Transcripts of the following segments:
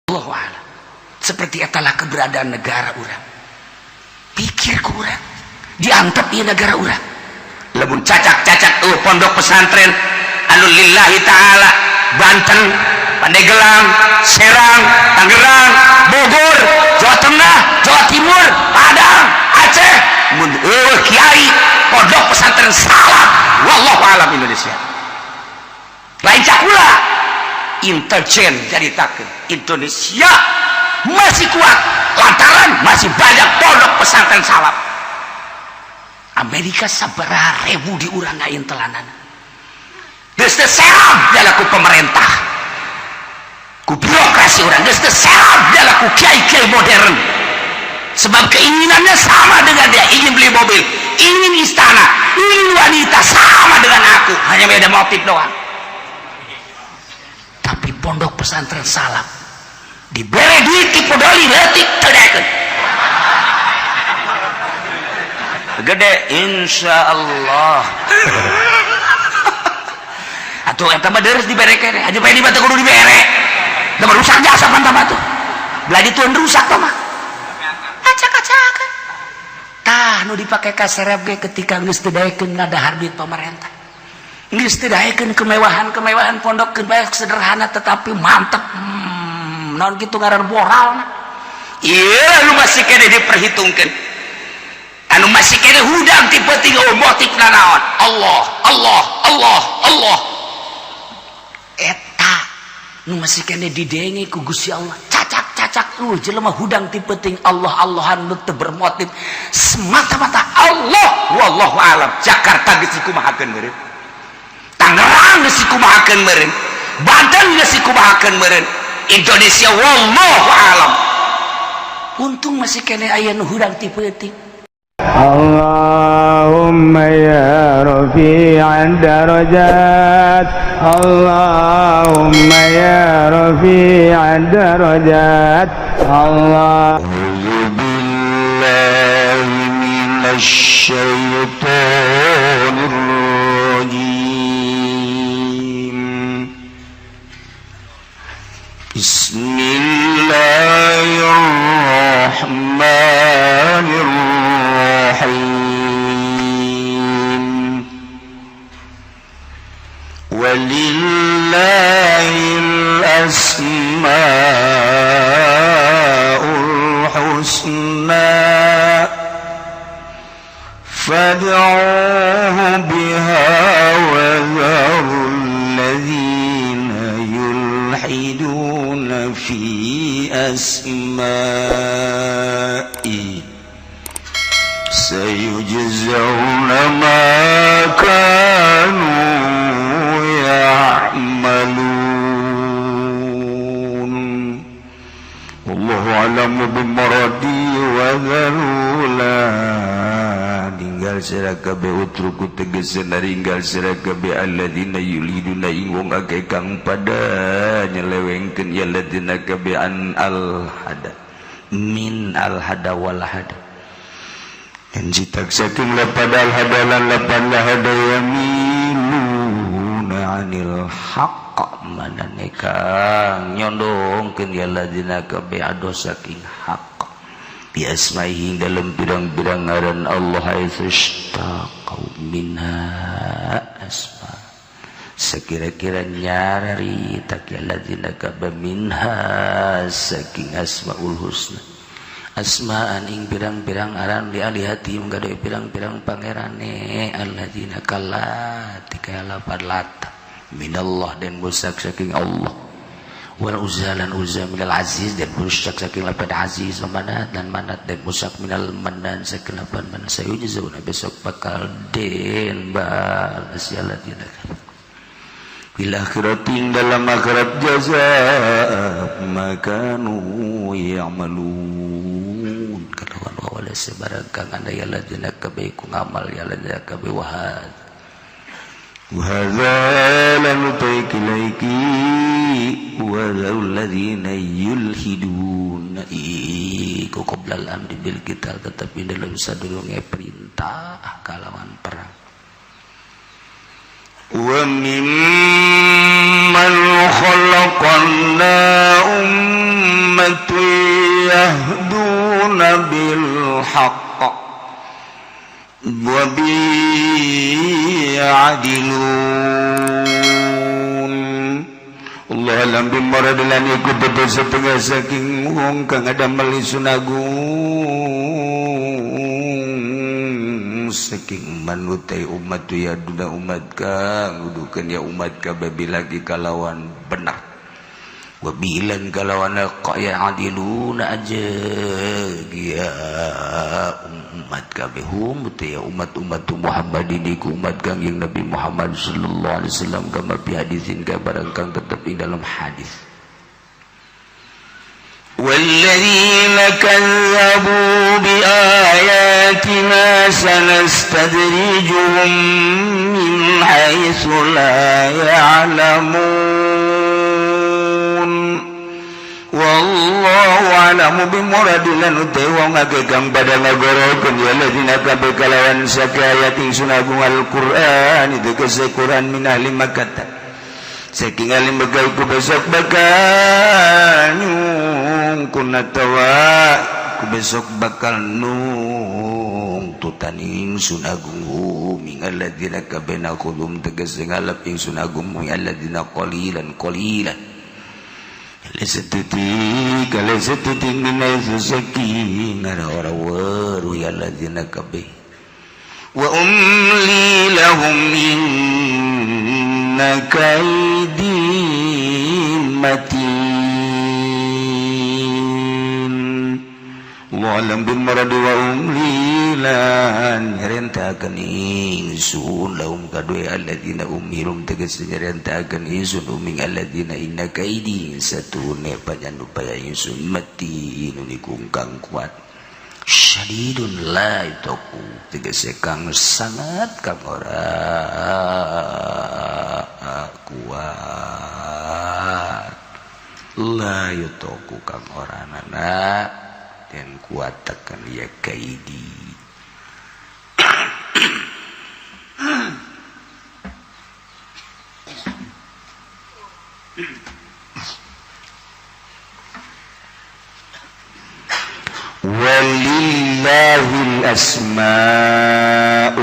Allahu a'lam. Seperti etalah keberadaan negara urang. Pikir ku urang, diantep ieu negara urang. Lamun cacak-cacak tuh pondok pesantren anu lillahi ta'ala, Banten, Pandeglang, Serang, Tangerang, Bogor, Jawa Tengah, Jawa Timur, Padang, Aceh, mun eueuh kiai pondok pesantren salaf, wallahu alam Indonesia. Lain cakula intelijen jadi takut Indonesia masih kuat lantaran masih banyak pondok pesantren salaf. Amerika sabaraha ribu di urang ngain telanan. Geus teu serab ku pemerintah, ku birokrasi urang, geus teu serab ku kiai-kiai modern, sebab keinginannya sama dengan dia, ingin beli mobil, ingin istana, ingin wanita, sama dengan aku, hanya beda motif doang. Tapi pondok pesantren salaf diberi duit ti podoli leutik teu daekeun gede, insya Allah. Atuh eta mah deres dibere keneh aja, pengen mah kudu dibere da rusak jasa pan mah tuh belah dituan rusak tah mah acak-acakan. Tah, nu dipake ka serep ge ketika geus teu daekeun ngadahar duit pemerintah, geus teu daekeun kemewahan-kemewahan, pondok keun bae sederhana tetapi mantep. Naon kitu ngaran moralna? Ieu nu masih keneh diperhitungkeun, anu masih keneh hudang ti peuting, oh, motif naon? Allah, Allah, Allah, Allah. Eta nu masih keneh didenge ku Gusti Allah. Cacak-cacak jelema hudang ti peuting Allah Allahan, nu teu bermotif semata-mata Allah, wallahu alam. Jakarta geus dikumahakeun meureun, Tangerang geus dikumahakeun meureun, Banten geus dikumahakeun meureun, Indonesia wallahu alam. Untung masih keneh aya nu hudang ti peuting. اللهم يا رفيع الدرجات، اللهم يا رفيع الدرجات، الله أعوذ بالله من الشيطان الرجيم. بسم الله الرحمن الرحيم. ولله الأسماء الحسنى فادعوه بها وذروا الذين يلحدون في أسمائه، سيجزون ما كانوا يعملون. والله أعلم بمراده. وذروا ninggal sira kabeh, utruku tegese naringgal sira kabeh, alladzina yulhiduna ing wong akeh kang pada nyelewengkeun ya ladzina kabeh an al hada, min al hada wal hada dan citak saking lapad al hada lan lapad la hada, yamiluna anil haqq manane kang nyondongkeun ya ladzina kabeh ado saking haq, bi asmaihi dalam pirang-pirang ngaran Allah, haitsu ishtaqau minha asma, sekira-kira nyari tak ya ladzina kabeh minha saking asmaul husna, asmaan ing pirang-pirang aran, li alihatihim gade pirang-pirang pangerane alladzina kalati kaya lapad lata, minallah dan musak saking Allah, wal uzza lan uzza, minal aziz dan musak saking lapad aziz, wa manat dan manat dan musak minal manan saking lapad manan. Sayujzauna besok bakal den balas ya alladzina bil akhirati dalam akhirat jaza ma kanu ya'malun kalawan wala sebarang kang anda ya ladzina kabeh ku ngamal ya ladzina kabeh. Wahad وهذا لنطيق إليك وذروا الذين يلحدون iku qoblal amri bil qital tetapi dalam sadurunge perintah kalawan perang. وممن خلقنا أمة a'immatu yahduna bil haqq wa bi ya'dilun. Allah alam bimarad lan iku tetep setengah saking wong kang ngadamel ingsun agung saking manutai umat ya duna umat kang nuduhkeun ya umat kabeh bilagi kalawan benar wa bilan kalawan ya adiluna aja ya umat kabeh hum ya umat-umat Muhammadin iku umat Kangjeng Nabi Muhammad sallallahu alaihi wasallam kama fi hadisin kabarang kang tetep ing dalam hadis. Walladzina kazzabu biayatina sanastadrijuhum min haitsu la ya'lamun. Wallahu a'lamu bimuradin utai wong akeh kang pada ngagorokeun ya alladzina kabeh kalawan sakayat ingsun agung Al-Qur'an itu kese Quran min ahli Makkah saking ahli Makkah iku besok bakal nyungkun atawa ku besok bakal nungtutan ingsun agung min alladzina kabeh nakhudum tegese ngalap ingsun agung min alladzina qalilan qalilan lesetuti kalesetuti minai susaki ngara ora weru ya alladzina kabeh wa umli lahum inna kaidi matin. Wa alam bil marad wa umli lan nyerentakeun ingsun lahum kadue alladzina umhirum tegese nyerentakeun ingsun uming alladzina inna kaidi satune panyanupaya ingsun matin niku kang kuat syadidun la itaku tegese kang sangat kang ora kuat la yutaku kang ora nana dan kuat tekan ya kaidi. Walillahil asmaul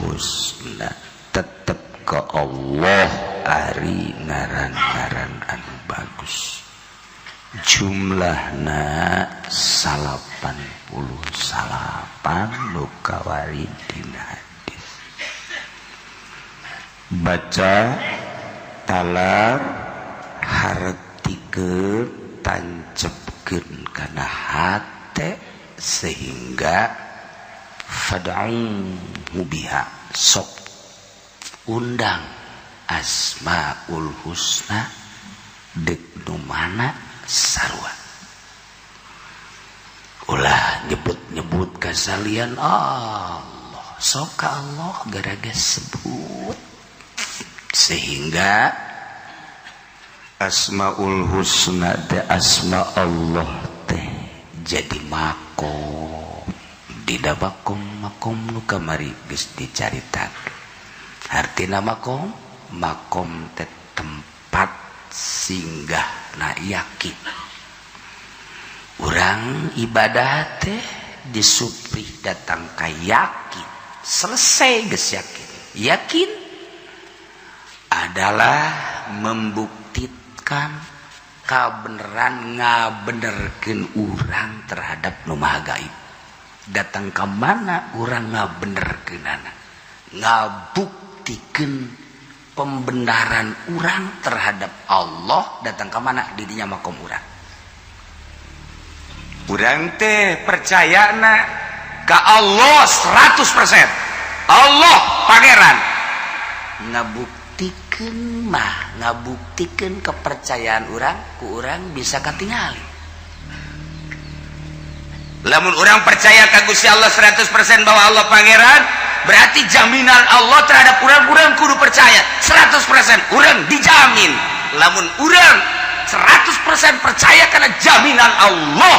husna tetep ke Allah ari ngaran-ngaran anu bagus jumlahna 89 nu kawari dina hadis. Baca talar hartikeun tancepkeun kana hate sehingga fad'uhu biha sok undang asmaul husna dek nu mana sarua ulah nyebut-nyebut kasalian Allah sok ka Allah gara-gara sebut sehingga asmaul husna teh asma Allah teh jadi makom dina makom makom nu kamari geus dicaritakeun artina makom makom teh tempat singgah na yakin urang ibadah teh disuprih datang ka yakin selesai geus yakin. Yakin adalah membuktikan kabeneran ngabenerkeun urang terhadap nu maha gaib. Datang ka mana urang ngabenerkeunana, ngabuktikeun pembenaran urang terhadap Allah. Datang ka mana didinya makom urang. Urang teh percayana ka Allah 100%. Allah pangeran. Ngabuktikeun mah, ngabuktikeun kepercayaan urang ku urang bisa katingali. Lamun urang percaya ka Gusti Allah 100% bahwa Allah pangeran, berarti jaminan Allah terhadap urang, urang kudu percaya 100% urang dijamin. Lamun urang 100% percaya karena jaminan Allah,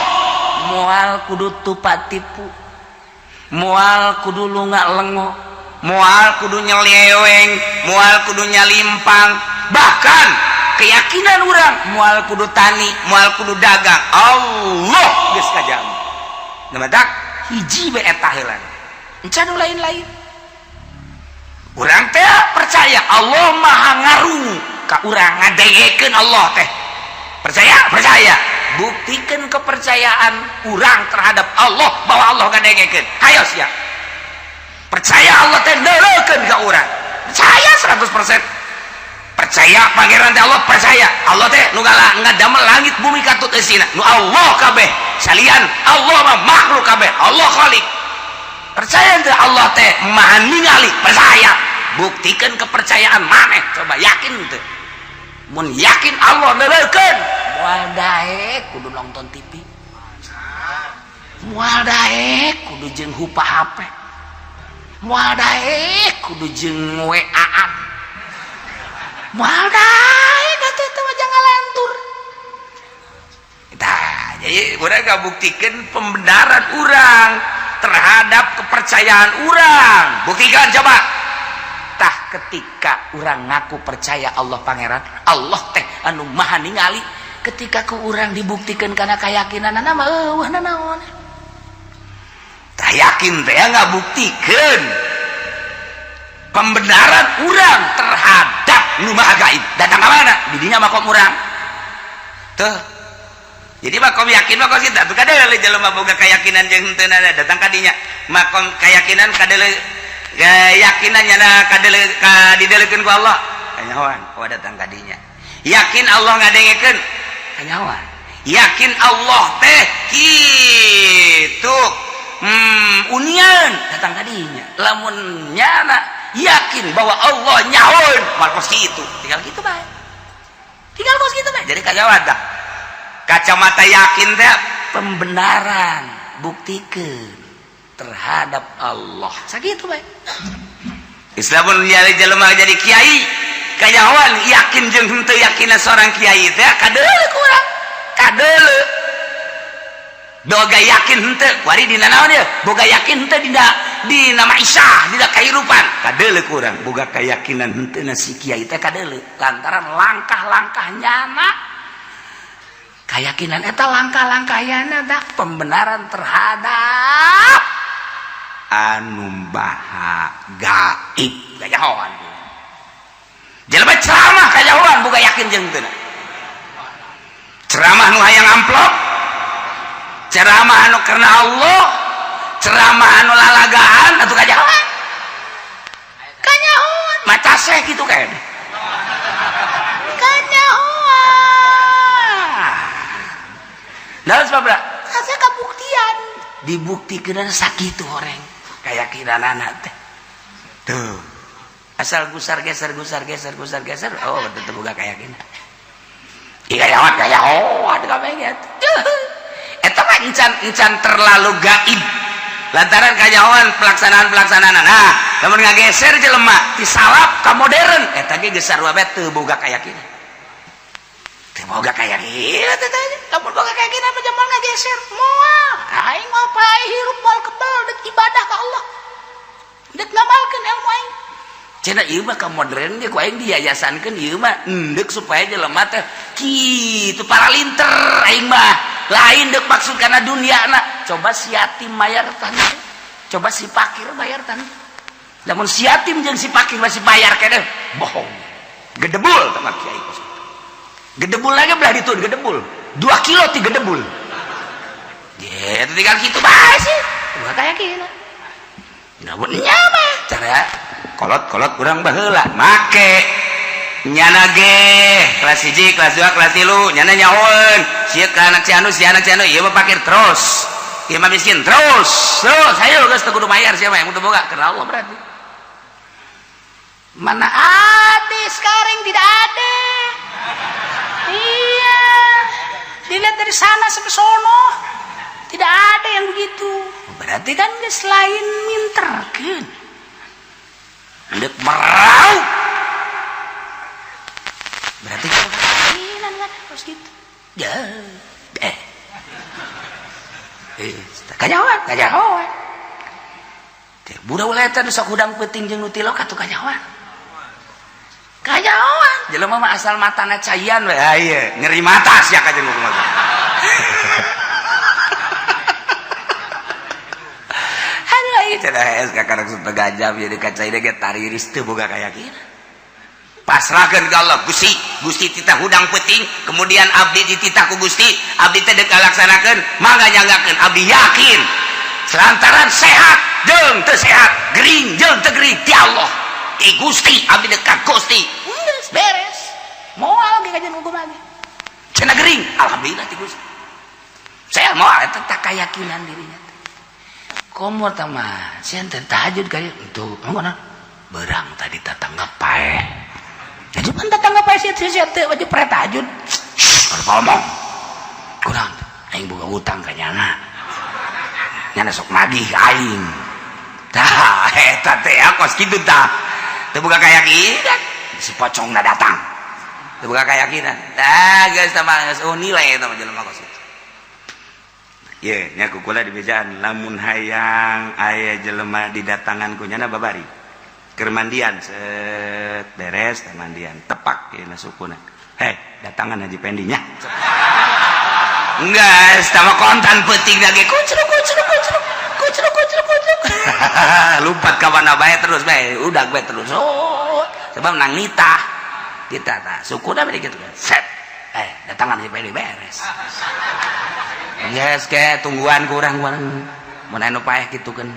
moal kudu tupat tipu, moal kudu lunga lengo, moal kudu nyeleweng, moal kudu nyalimpang. Bahkan Keyakinan urang moal kudu tani, moal kudu dagang, Allah geus kajamin. Matak hiji bae eta heula, encan lain-lain. Urang teh percaya Allah Maha Ngarungu ka urang, ngadengekeun Allah teh. Percaya? Percaya. Buktikan kepercayaan urang terhadap Allah bahwa Allah ngadengekeun. Hayo sia. Percaya Allah teh neurekeun ka urang? Percaya 100%? Percaya Pangeran teh Allah? Percaya Allah teh nu ngadamel langit bumi katut eusina, nu Allah kabeh, salian Allah mah makhluk kabeh, Allah khalik? Percaya teh Allah teh Maha Ningali? Percaya. Buktikan kepercayaan maneh coba. Yakin teh? Mun yakin Allah neurekeun, moal daek kudu nonton TV, moal daek kudu jeung hupa HP, moal daek kudu jeung WA-an, moal daek atuh. Eta mah jangan lantur. Tah, jadi urang buktikan pembenaran urang terhadap kepercayaan urang. Buktikan coba. Tah, ketika urang ngaku percaya Allah Pangeran, Allah teh anu Maha Ningali, ketika ku urang dibuktikan karena keyakinan mah euweuh nanaon. Tah, yakin teh nggak buktikan pembenaran urang terhadap nu Maha Gaib datang ke mana didinya makom urang tuh. Jadi makom yakin makom kita tuh kadang jelema boga keyakinan jeung henteu datang kadinya makom keyakinan, kadele keyakinan nyana kadele ka didelekeun ku Allah, kanyahoan. Oh, datang kadinya yakin Allah ngadengekeun, kanyahoan. Yakin Allah teh kitu unian, datang kadinya. Lamun nyana yakin bahwa Allah nyahoan, mal kos kitu, tinggal gitu bae, tinggal kos kitu bae. Jadi kanyahoan dah kacamata yakin teh pembenaran, buktikan terhadap Allah, sakitu bae. Islam pun jadi jelema jadi kiai, kanyahoan yakin jeung henteu yakinna seorang kiai teh kadeuleu kurang kadeuleu. Boga yakin henteu kuari dina naon ya, boga yakin henteu dina dina maisah, dina kahirupan, kadeuleu kurang boga keyakinan henteu na si kiai teh kadeuleu lantaran langkah-langkah nyana keyakinan eta, langkah-langkah yana dak pembenaran terhadap anu Maha Gaib. Kanyahoan jelema ceramah, kanyahoan boga yakin jeung teu. Ceramah nu hayang amplop, ceramah anu karena Allah, ceramah anu lalagaan atuh kanyahoan. Kanyahoan maca seh gitu kan, kanyahoan. Nah, sebabna asa kabuktian, dibuktikan sakitu orang keyakinan anak teh tuh asal gusar geser, gusar geser, gusar geser. Oh, tetep boga keyakinan. Iya, kayak kayak oh ada kabeh gitu. Eta mah encan encan terlalu gaib lantaran kanyahoan pelaksanaan pelaksanaan. Nah, lamun ngageser jelema ti salaf ka modern, eta ge geus sarua bae, teu boga keyakinan, teu boga keyakinan teh. Lamun boga keyakinan mah moal ngageser, moal. Aing mau pae hirup moal kebel, dek ibadah ka Allah, dek ngamalkeun ilmu aing. Cenah ieu mah ka modern ge ku aing diyayasankeun, ieu mah endek supaya jelema teh kitu paralinter. Aing mah lain dek maksud karena dunia na. Coba si yatim bayar tanah, coba si fakir bayar tanah. Namun si yatim jeung si fakir masih bayar keneh, bohong. Gedebul sama kiai, gedebul lagi belah ditu, gedebul 2 kilo ti gedebul. Ya tinggal gitu bae sih gua kayak gini. Namun mah cara kolot-kolot kurang baheula make nyana ge kelas 1, kelas 2, kelas 3, nyana nyahoeun sia ka anak si anu, si anak si anu, ieu mah fakir terus, ieu mah miskin terus terus. Ayo geus teu kudu bayar siapa yang kudu boga karena Allah. Berarti mana ada sekarang? Tidak ada. Iya, dilihat dari sana sampai sono tidak ada yang begitu. Berarti kan geus lain minterkeun, ndek meraup. Berarti keyakinan kan harus gitu ya. Eh, kanyahoan, kanyahoan. Budak ulah eta nu sok hudang peuting jeung nu tilok atuh kanyahoan, kanyahoan. Jelema mah asal matana caian we. Ah ieu nyeri mata sia ka jeung kumaha. Aduh ieu cenah hees ka karek setengah jam ieu ka cai ge tariris teu boga kayakinan. Pasrahkeun ka Allah, Gusti, Gusti titah hudang peuting, kemudian abdi dititah ku Gusti, abdi teh deuk ngalaksanakeun, mangga nyanggakeun, abdi yakin. Selantaran sehat jeung teu sehat, gering jeung teu gering ti Allah. Ti Gusti, abdi deuk ka Gusti. Geus beres. Moal ge kajian hukum lagi. Cenah gering, alhamdulillah ti Gusti. Saya moal eta tak keyakinan dirinya. Komo tah mah, sieun teh tahajud kali itu, mana? Berang tadi tatangga paeh. Jadi pan tatangga paeh sia sia teh wajib pre tahajud. Ngomong. Kurang aing boga utang ka nyana. Nyana sok nagih aing. Tah eta teh kos kitu tah. Teu boga keyakinan. Si pocongna datang. Teu boga keyakinan. Tah geus tah mah geus oh nilai eta mah jelema kos kitu. Ye, nya ku kula dibejaan lamun hayang aya jelema didatangan ku nyana babari. Keur mandian set beres teh mandian tepak ieu na sukuna. Hei, datangan Haji Pendi nya. Enggak, sama kontan peuting lagi kucruk kucruk kucruk kucruk kucruk kucruk. Lompat ka mana bae terus bae, udah bae terus. Oh, sebab nang nitah. Kita tah sukuna bade kitu. Set. Datangan Haji Pendi beres. Yes, ke tungguan kurang kurang. Mun anu paeh kitu kan.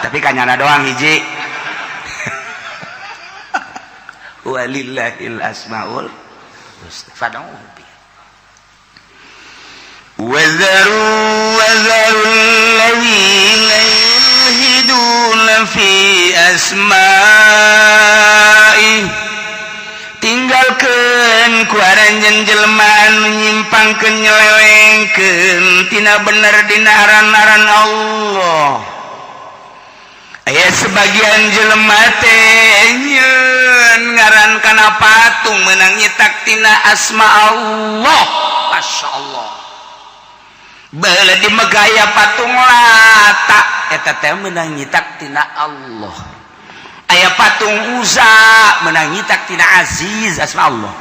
Tapi kanyana doang hiji. Walillahil asmaul husna fad'uhu biha. Wazaru wazarul ladzina yulhiduna fi asma'i. Tinggalkeun ku aranjeun jelema anu nyimpangkeun nyelewengkeun tina bener dina aran-aran Allah. Aya sebagian jelema teh nyeun ngaran kana patung meunang nyitak tina asma Allah. Masya Allah. Baheula di Megaya patung Lata eta teh meunang nyitak tina Allah. Aya patung Uza meunang nyitak tina Aziz asma Allah.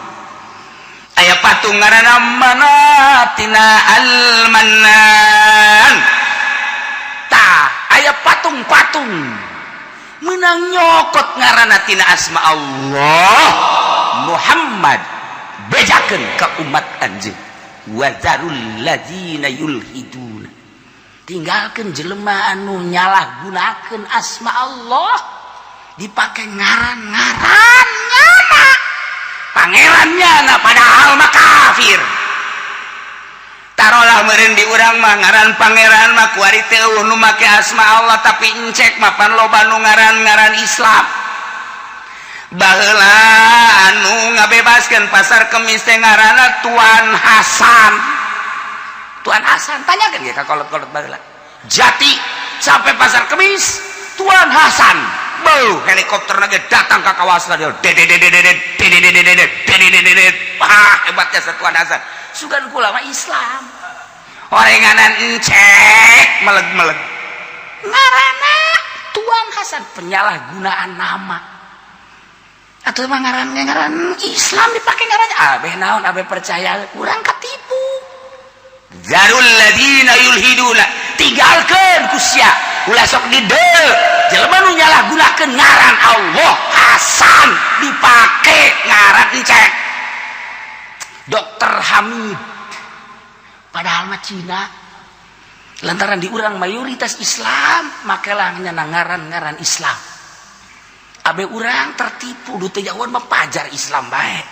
Aya patung ngaranna Manat tina Al-Mannan. Tah aya patung-patung meunang nyokot ngaranna tina asma Allah. Muhammad bejakeun ka umat anjeun. Wazarul ladzina yulhiduna. Tinggalkeun jelema anu nyalahgunakeun asma Allah dipake ngaran-ngaran nyana pangeran nyana padahal mah kafir. Tarolah meureun di urang mah ngaran pangeran mah kuari teh eueuh nu make asma Allah, tapi encek mah pan loba nu ngaran-ngaran Islam. Baheula anu ngabebaskeun pasar Kemis teh ngaranna Tuan Hasan. Tuan Hasan tanyakeun ge ka kolot-kolot baheula. Jati sampai pasar Kemis Tuan Hasan. Beuh, helikopter lagi datang ke kawasan dia. Dededededede, wah, hebatnya Tuan Hasan. Sugan kula mah Islam. Orenganan encek meleg-meleg. Ngaranna Tuan Hasan penyalahgunaan nama. Atau emang ngaran Islam dipakai ngarannya abeh naon abeh percaya kurang ketipu. Zarul ladzina yulhiduna, tinggalkeun ku sia ulah sok dideul jelema nu nyalahgunakeun ngaran Allah Hasan dipake ngaran encek Dokter Hamid padahal mah Cina. Lantaran diurang mayoritas Islam makelah nyana ngaran-ngaran Islam. Abe urang tertipu du teu jauhan mah pajar Islam bae.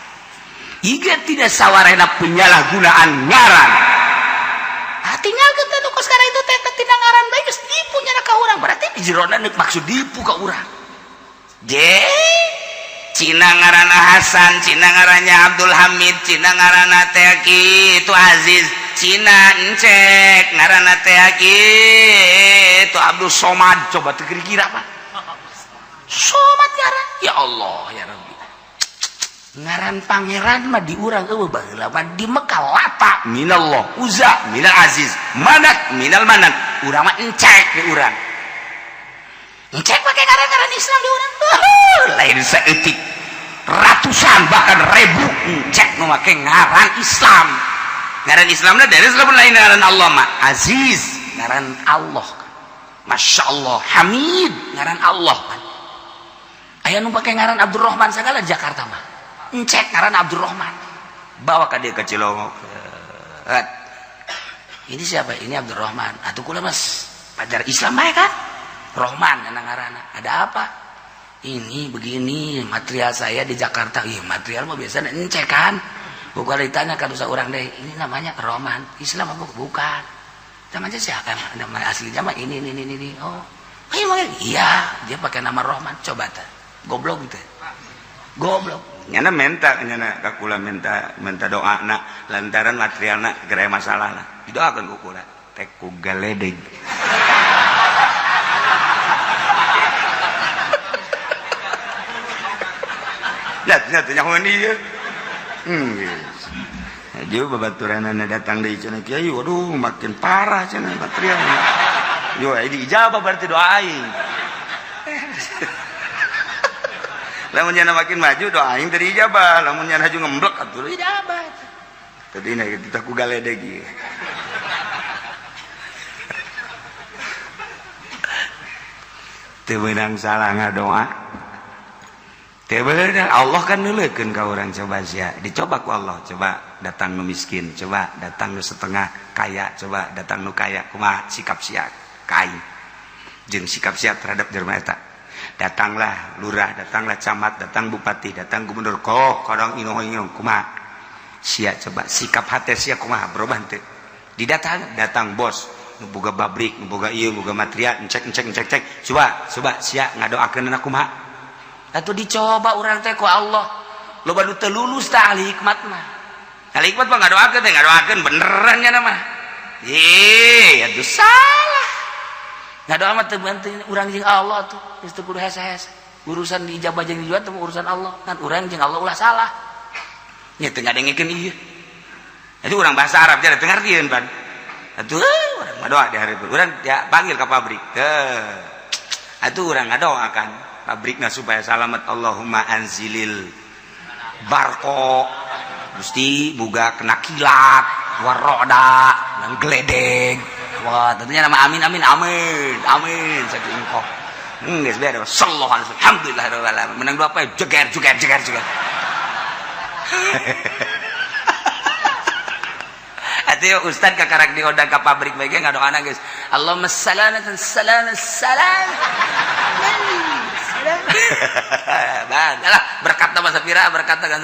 Iga tidak sawarena penyalahgunaan ngaran. Ah tinggalkeun teh nu kos kana itu teh tina ngaran bae geus nipu nyana ka urang. Berarti di jerona neuk maksud dipu ka urang. Je Cina ngaranna Hasan, Cina ngarannya Abdul Hamid, Cina ngaranna teh itu Aziz, Cina encek ngaranna teh itu Abdul Somad. Coba teu kira-kira apa? Somad ngaran. Ya Allah ya Rabbi. Ngaran pangeran mah di urang eueuh baheula mah di Mekah Lata minallah, Uza minal Aziz, Manat minal Manan. Urang mah encek di urang. Encek pakai ngaran-ngaran Islam di urang. Lain saeutik. Ratusan bahkan ribu cek nu make ngaran Islam. Ngaran Islamna dari lamun lain ngaran Allah mah. Aziz ngaran Allah. Masya Allah. Hamid ngaran Allah kan. Aya nu pake ngaran Abdurrahman segala Jakarta mah. Encek ngaran Abdurrahman. Bawa ka dia ke Cilongok. Ini siapa? Ini Abdurrahman. Atuh kula mas pajar Islam bae kan? Rohman ngaranna. Ada apa? Ini begini material saya di Jakarta. Iya, material mah biasa encek kan. Bukan ditanya kan usah orang deh. Ini namanya Rohman. Islam apa? Bukan. Namanya siapa? Nama aslinya mah ini. Oh. Iya, dia pakai nama Rohman. Coba teh. Goblok gitu. Goblok. Nyana minta, nyana ka kula minta minta doa na lantaran materialna geura masalah lah. Didoakeun ku kula. Tek ku galedeg. Ya, nya teh nyahoan ieu. Geus. Jeung babaturanana datang deui cenah kiai, waduh makin parah cenah material. Yo, diijabah berarti doa aing. Lamun nyana makin maju doa aing teu diijabah, lamun nyana haju ngemblek atuh ijabah. Tadi na kita ku galedeg ieu. Teu meunang salah ngadoa. Teu beunang, Allah kan neuleukeun ka urang, coba sia, dicoba ku Allah, coba datang nu miskin, coba datang nu setengah kaya, coba datang nu kaya, kumaha sikap sia ka aing jeung sikap sia terhadap jelema eta. Datanglah lurah, datanglah camat, datang bupati, datang gubernur, kok kadang inoh-inoh kumaha sia, coba sikap hati sia kumaha berubah teu. Didatang, datang bos nu boga pabrik, nu boga ieu, boga material, encek encek encek cek, coba coba sia ngadoakeun kumaha. Atuh dicoba urang teh ku Allah. Loba nu teu lulus tah ahli hikmat mah. Ahli hikmat mah ngadoakeun teh ngadoakeun beneran nya mah. Ih, atuh salah. Ngadoa mah teu bantu urang jeung Allah tuh. Geus teu kudu hese-hese. Urusan diijabah jeung dijual teh urusan Allah. Kan urang jeung Allah ulah salah. Nya teu ngadengekeun ieu. Itu urang bahasa Arab jadi teu ngartieun pan. Atuh urang ngadoa di hari urang dia panggil ka pabrik. Teu. Atuh urang ngadoa kan pabrikna supaya salamet, Allahumma anzilil barko, Gusti buga kena kilat waroda nang geledeg. Wah, tentunya nama amin amin amin amin saking kok. Geus beres sallallahu alaihi wasallam. Alhamdulillah rabbil alamin. Menang dua apa? Jeger jeger jeger jeger. Atuh ustad kakarak diundang ka pabrik bae ge ngadoana geus. Allahumma salamatan salam salam. Bang, alah berkat nama sapira berkat kan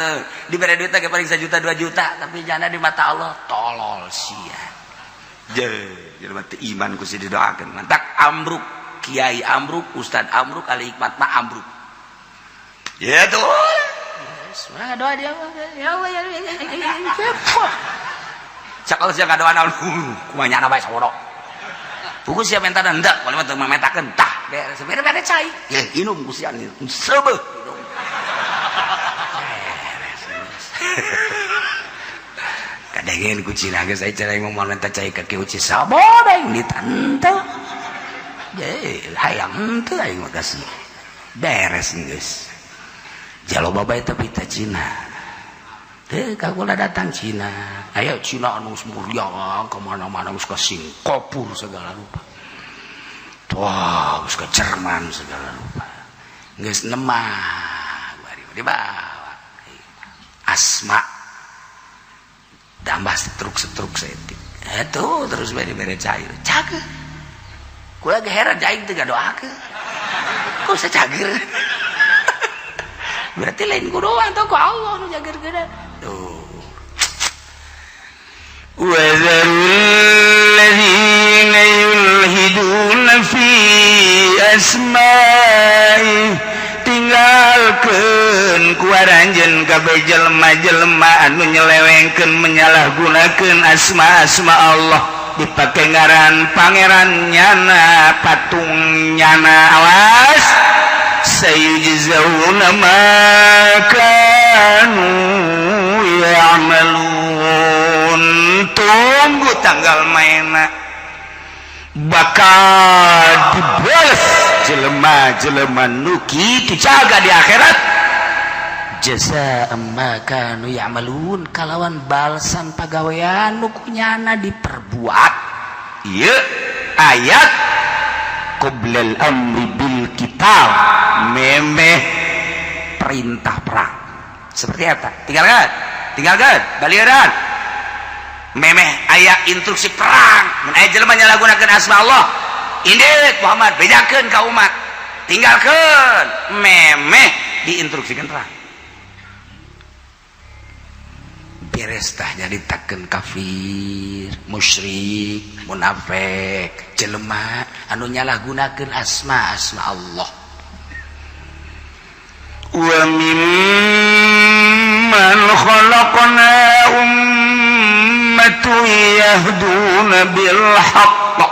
diberi duit ge paling 1 juta 2 juta tapi jana di mata Allah tolol sia. Je, jelema teu iman ku si didoakeun. Mantak ambruk, kiai ambruk, ustad ambruk, ahli hikmat mah ambruk. Ya tuh. Yes, urang ngadoa dia ya Allah ya. Cak kalau sia ngadoa naon kumaha nyana bae sawodo. Buku sia minta henteu, boleh mah teu mametakeun tah. Beres beres cai. Ya inum ku sia seubeuh. Beres. Kadengeun ku Cina geus aya cara ngomong minta cai ka kieu uci sabodo aing ditante. Ye, hayang henteu aing mah kasih. Beres geus. Jalo babai tapi ta Cina. Teu kagula datang Cina. Ayo Cina anu geus muriang ka mana-mana geus ka Singapura segala rupa. Wah, geus ka Jerman segala rupa. Geus nemah bari dibawa. Asma tambah setruk-setruk setik. Eta terus bari bere cair. Cager. Kula ge heran aing teu ngadoakeun. Kok bisa cager? Berarti lain ku doang tau ku Allah nu jagerkeun. Tuh. Wa zarul ladzina yulhiduna fi asma'i, tinggalkeun ku aranjeun kabeh jelema-jelema anu nyelewengkeun menyalahgunakeun asma-asma Allah dipake ngaran pangeran nyana patung nyana. Awas, sayujzauna ma kanu ya'malun. Tunggu tanggal maena bakal dibalas jelema-jelema nu kitu jaga di akhirat. Jazaa ma kanu ya'malun, kalawan balsan pagawean nu kunyana diperbuat. Ieu ayat qoblal amri bil qital, memeh perintah perang seperti apa. Tinggalkan, tinggalkan baliran. Memeh aya instruksi perang, mun aya jelema nyalahgunakeun asma Allah, indit Muhammad, bejakeun ka umat, tinggalkan. Memeh diinstruksikan perang beres tah, nyaritakeun kafir, musyrik, munafik, jelema anu nyalahgunakeun asma asma Allah. Wa mimman khalaqna ummatun yahduna bil haqq,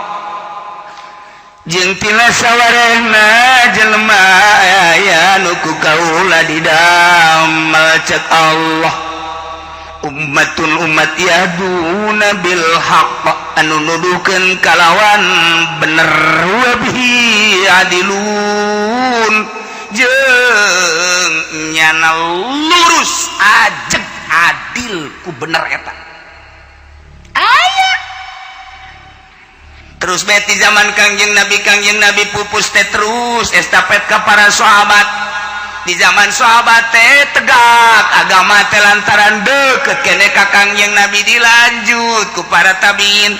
jeung tina sawarehna jelema aya nu ku kaula didamel, cek Allah, ummatun umat, yahduna bil haqq, anu nuduhkeun kalawan bener, wa bihi ya'dilun, jeung nyana lurus ajeg adil ku bener. Eta aya terus beti zaman Kangjeng Nabi. Kangjeng Nabi pupus teh terus estafet ke para sahabat. Di zaman sahabat teh tegak agama teh lantaran deket kene ka Kangjeng Nabi, dilanjut ku para tabiin.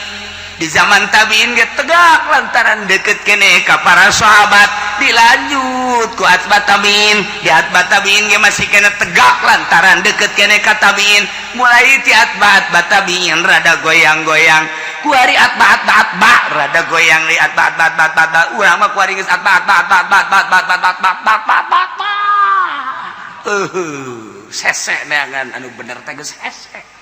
Di zaman tabiin ge tegak lantaran deket kene ka para sahabat, dilanjut ku atba tabiin. Di atba tabiin ge masih kene tegak lantaran deket kene ka tabiin. Mulai ti atba atba tabiin rada goyang-goyang, kuari atba atba atba rada goyang di atba atba atba atba atba. Urang mah kuari geus atba atba atba atba atba atba atba atba atba atba atba atba, hese neangan anu bener teh geus hese.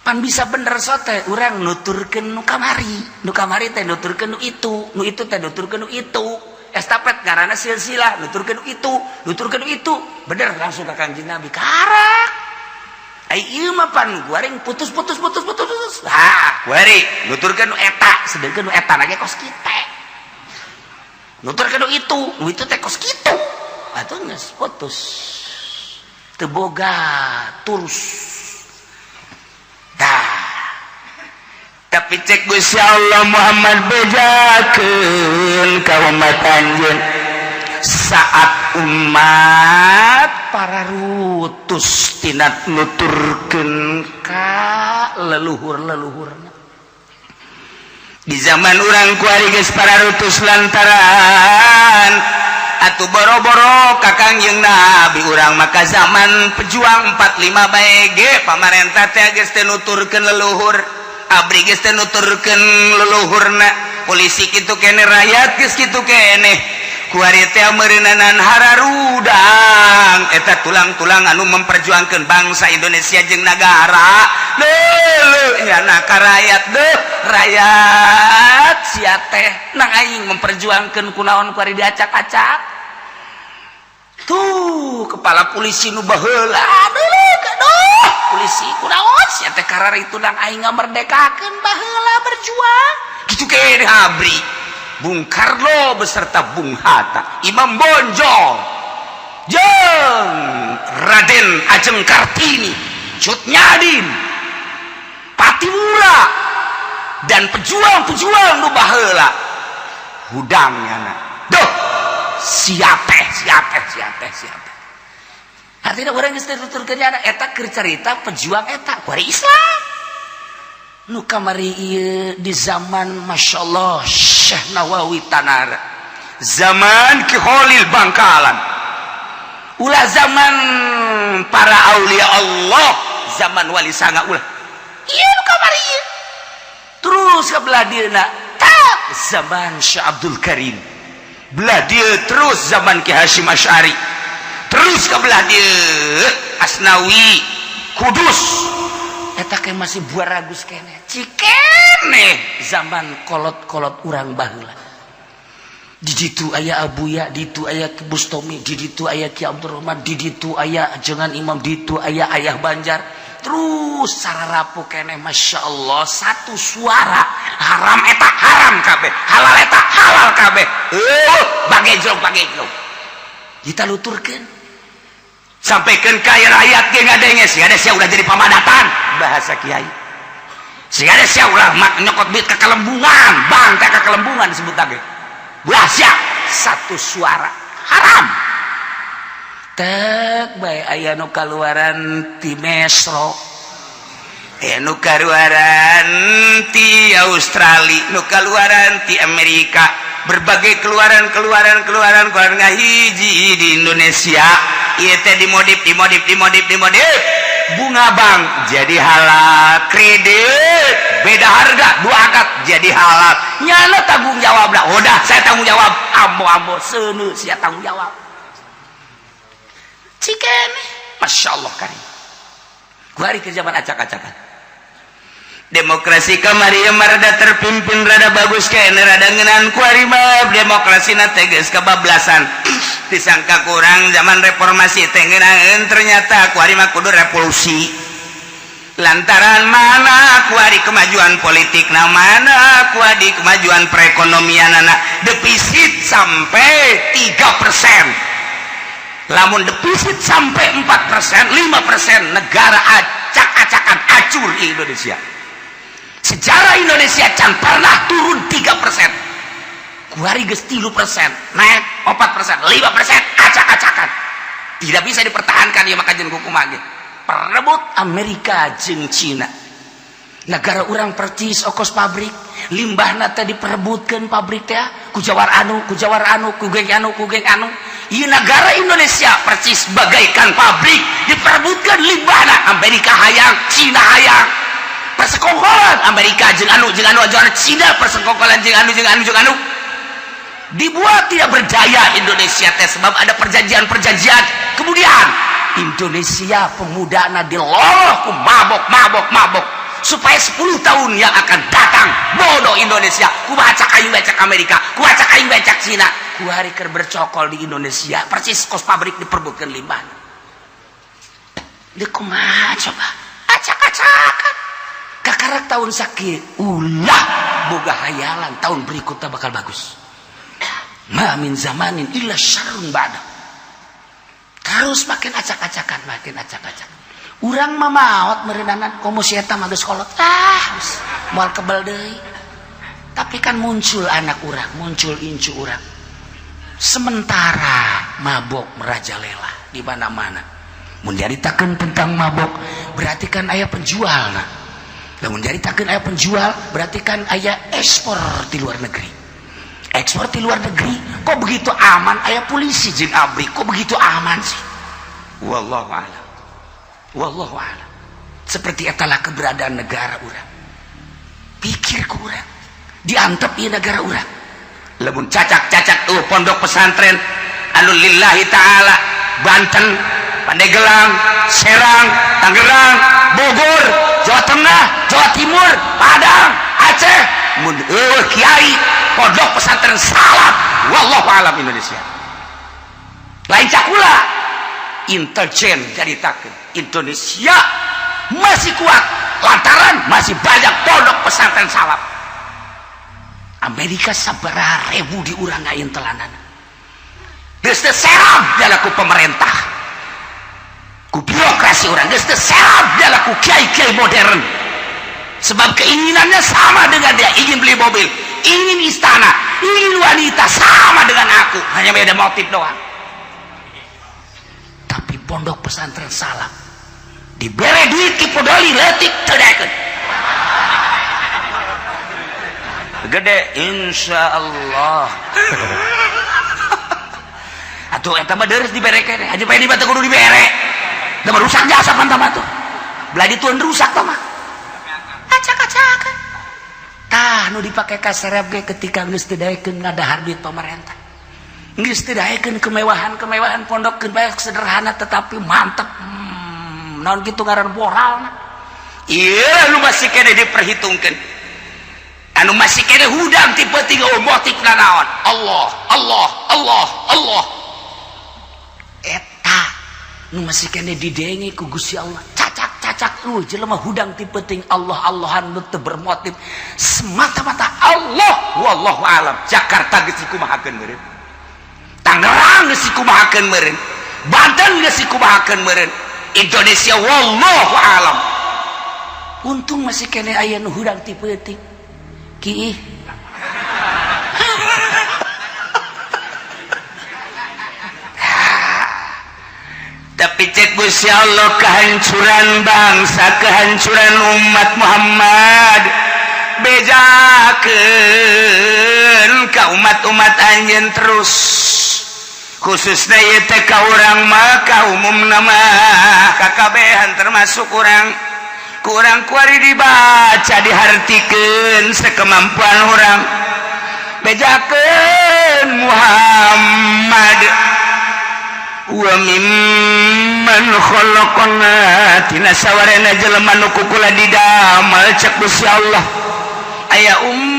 Pan bisa bener sote urang nuturkeun nu kamari, nu kamari teh nuturkeun nu itu, nu itu teh nuturkeun nu itu, estafet ngaranna silsilah, nuturkeun nu itu, nuturkeun nu itu, bener langsung ka Kangjeng Nabi. Karak ai ieu mah pan guaring putus putus putus putus putus. Ha, kuari nuturkeun nu eta, sedengkeun nu eta lagi kos kitu, nuturkeun nu itu, nu itu teh kos kitu, atuh geus putus, teu boga terus. Tah, tapi cek Gusti Allah, Muhammad, bejakeun ka umat anjeun saat umat para rutus tina nuturkeun ka leluhur-leluhurna. Di zaman urang kuari geus para rutus lantaran atuh boro-boro ka Kangjeng Nabi, urang maka zaman pejuang 45 bae ge pamarentah teh geus teu nuturkeun leluhur, ABRI geus teu nuturkeun leluhurna, polisi kitu kene, rakyat geus kitu kene. Kuari teh meureunanan hararudang eta tulang-tulang anu memperjuangkeun bangsa Indonesia jeung nagara. Leuleuk nyana ka rakyat, deuh rakyat, sia teh nang aing memperjuangkeun, kunaon kuari diacak-acak? Tuh kepala polisi nu baheula, aduh aduh, polisi, kunaon sia teh kararitu nang aing ngamerdekakeun baheula berjuang? Kitu kene ABRI, Bung Karno beserta Bung Hatta, Imam Bonjol jeung Raden Ajeng Kartini, Cut Nyak Dien, Pattimura, dan pejuang-pejuang nu baheula hudang nyana. Duh, siapa siapa siapa siapa? Artinya orang geus tuturkeun nyana eta keur carita pejuang eta kuari Islam nu kamari ieu di zaman, Masya Allah, Syekh Nawawi Tanara, zaman Ki Khalil Bangkalan, ulah zaman para aulia Allah, zaman Wali Sanga, ulah. Ieu nu kamari ieu terus ke belah dieuna tak zaman Syekh Abdul Karim, belah dia terus zaman Ki Hasyim Asy'ari, terus ke belah dia Asnawi Kudus. Eta ke masih buah ragus kene cikene zaman kolot-kolot urang baheula. Di ditu aya Abuya, di ditu aya Ki Bustomi, di ditu aya Ki Abdurrahman, di ditu aya jangan Imam, di ditu aya Ayah Banjar, terus sararapu kene. Masya Allah, satu suara, haram eta haram kabeh, halal eta halal kabeh. Bagejlong bagejlong kita luturkeun. Sampaikan kaya rakyat ge ngadenge sih ada sia udah jadi pamadatan bahasa kiai. Sih ada sia ulah mak nyokot duit ke kelembungan, bang teh ke kelembungan disebut lagi. Ulah sia satu suara haram. Tek bae aya nu kaluaran ti Mesro, aya nu kaluaran ti Australia, nu kaluaran ti Amerika, berbagai keluaran keluaran keluaran keluaran ngahiji di Indonesia. Ieu teh dimodif, dimodif, dimodif, dimodif. Bunga bank jadi halal, kredit beda harga dua akad jadi halal. Nyana tanggung jawab lah, udah saya tanggung jawab. Ambo-ambo seuneu sia tanggung jawab. Cikene, Masya Allah karim. Kuari ke zaman acak-acakan. Demokrasi kamari rada terpimpin, rada bagus kene, rada ngeunaan. Kuari mah demokrasi na teh geus kebablasan. Disangka kurang zaman reformasi teh ngeunaheun, ternyata kuari mah kudu revolusi. Lantaran mana kuari kemajuan politik na, mana kuari kemajuan perekonomian anak defisit sampai 3%. Lamun defisit sampai 4%, 5%, negara acak-acakan, acur di Indonesia. Sejarah Indonesia can pernah turun 3%. Kuari geus 3%, naik 4%, 5%, acak-acakan. Tidak bisa dipertahankan ya, maka jeung kumaha ge. Perebut Amerika jeung Cina. Negara urang percis okos pabrik, limbahna teh diperebutkeun pabrik teh ku jawar anu, ku jawar anu, ku geng anu, ku geng anu. Ieu negara Indonesia percis bagaikan pabrik diperebutkan limbahna. Amerika hayang, Cina hayang. Persekongkolan Amerika jeung anu jeung anu jeung anu, Cina persekongkolan jeung anu jeung anu jeung anu. Dibuat tidak berdaya Indonesia teh sebab ada perjanjian-perjanjian. Kemudian Indonesia pemudana diloloh ku mabok, mabok, mabok supaya 10 tahun yang akan datang bodoh Indonesia. Ku baca aing becak Amerika, ku baca aing becak Cina. Ku hari keur bercokol di Indonesia percis kos pabrik diperbutkan limbah. Di kumaha coba, acak-acakan. Kakarak tahun sakit ulah boga hayalan tahun berikutnya bakal bagus. Ma min zamanin illa syarrun ba'da. Terus makin acak-acakan, makin acak-acakan. Urang mah maot meureunanan komo si eta mah geus kolot, ah moal kebel deui. Tapi kan muncul anak urang, muncul incu urang. Sementara mabok merajalela di mana-mana. Mun nyaritakeun tentang mabok berarti kan aya penjual. Nah, lamun nyaritakeun aya penjual berarti kan aya ekspor di luar negeri. Ekspor di luar negeri kok begitu aman, aya polisi jeung ABRI, kok begitu aman sih? Wallahu a'lam, wallahu a'lam. Seperti etalah keberadaan negara urang. Pikir ku urang diantep ieu negara urang. Lamun cacak-cacak tuh pondok pesantren anu lillahi ta'ala, Banten, Pandeglang, Serang, Tangerang, Bogor, Jawa Tengah, Jawa Timur, Padang, Aceh, mun eueuh kiai pondok pesantren salaf, wallahu alam Indonesia lain cakula intelijen caritakeun Indonesia masih kuat lantaran masih banyak pondok pesantren salaf. Amerika sabaraha ribu di urang telanan. Geus teu serab ku pemerintah, ku birokrasi urang, geus teu serab ku kiai-kiai modern, sebab keinginannya sama dengan dia, ingin beli mobil, ingin istana, ingin wanita, sama dengan aku, hanya beda motif doang. Tapi pondok pesantren salaf dibere duit Ki Podoli leutik teu daekeun. Gede insya Allah atuh eta mah deres dibere keneh aja bae di batu kudu dibere da mah rusak jasa pan mah tuh belah dituan rusak tah mah acak-acakan. Tah, nu dipake kaserep ge ketika geus teu daekeun ngadahar duit pemerintah, geus teu daekeun kemewahan-kemewahan, pondok keun bae sederhana tetapi mantep. Naon kitu ngaran moralna? Ieu nu masih keneh diperhitungkeun, anu masih keneh hudang tipe tiga motif naon? Allah, Allah, Allah, Allah. Eta nu masih keneh didenge ku Gusti Allah. Cacak-cacak jelema hudang tipe ting Allah Allahan nu teu bermotif semata-mata Allah, wallahu alam. Jakarta geus dikumahakeun meureun, Tangerang geus dikumahakeun meureun. Banten geus dikumahakeun meureun Indonesia, wallahu alam. Untung masih keneh aya nu hudang ti peuting ki. Tapi cek Gusti Allah, kehancuran bangsa, kehancuran umat Muhammad, bejakeun ka umat-umat anjeun terus, khususnya ieu teh ka urang mah, ka umumna mah kakabehan, termasuk urang. Kurang kuari dibaca, dihartikeun sekemampuan urang. Bejakeun Muhammad, wa mimman khalaqna, tina sawarena jelema nu ku kula didamel, cek Gusti Allah, aya ummat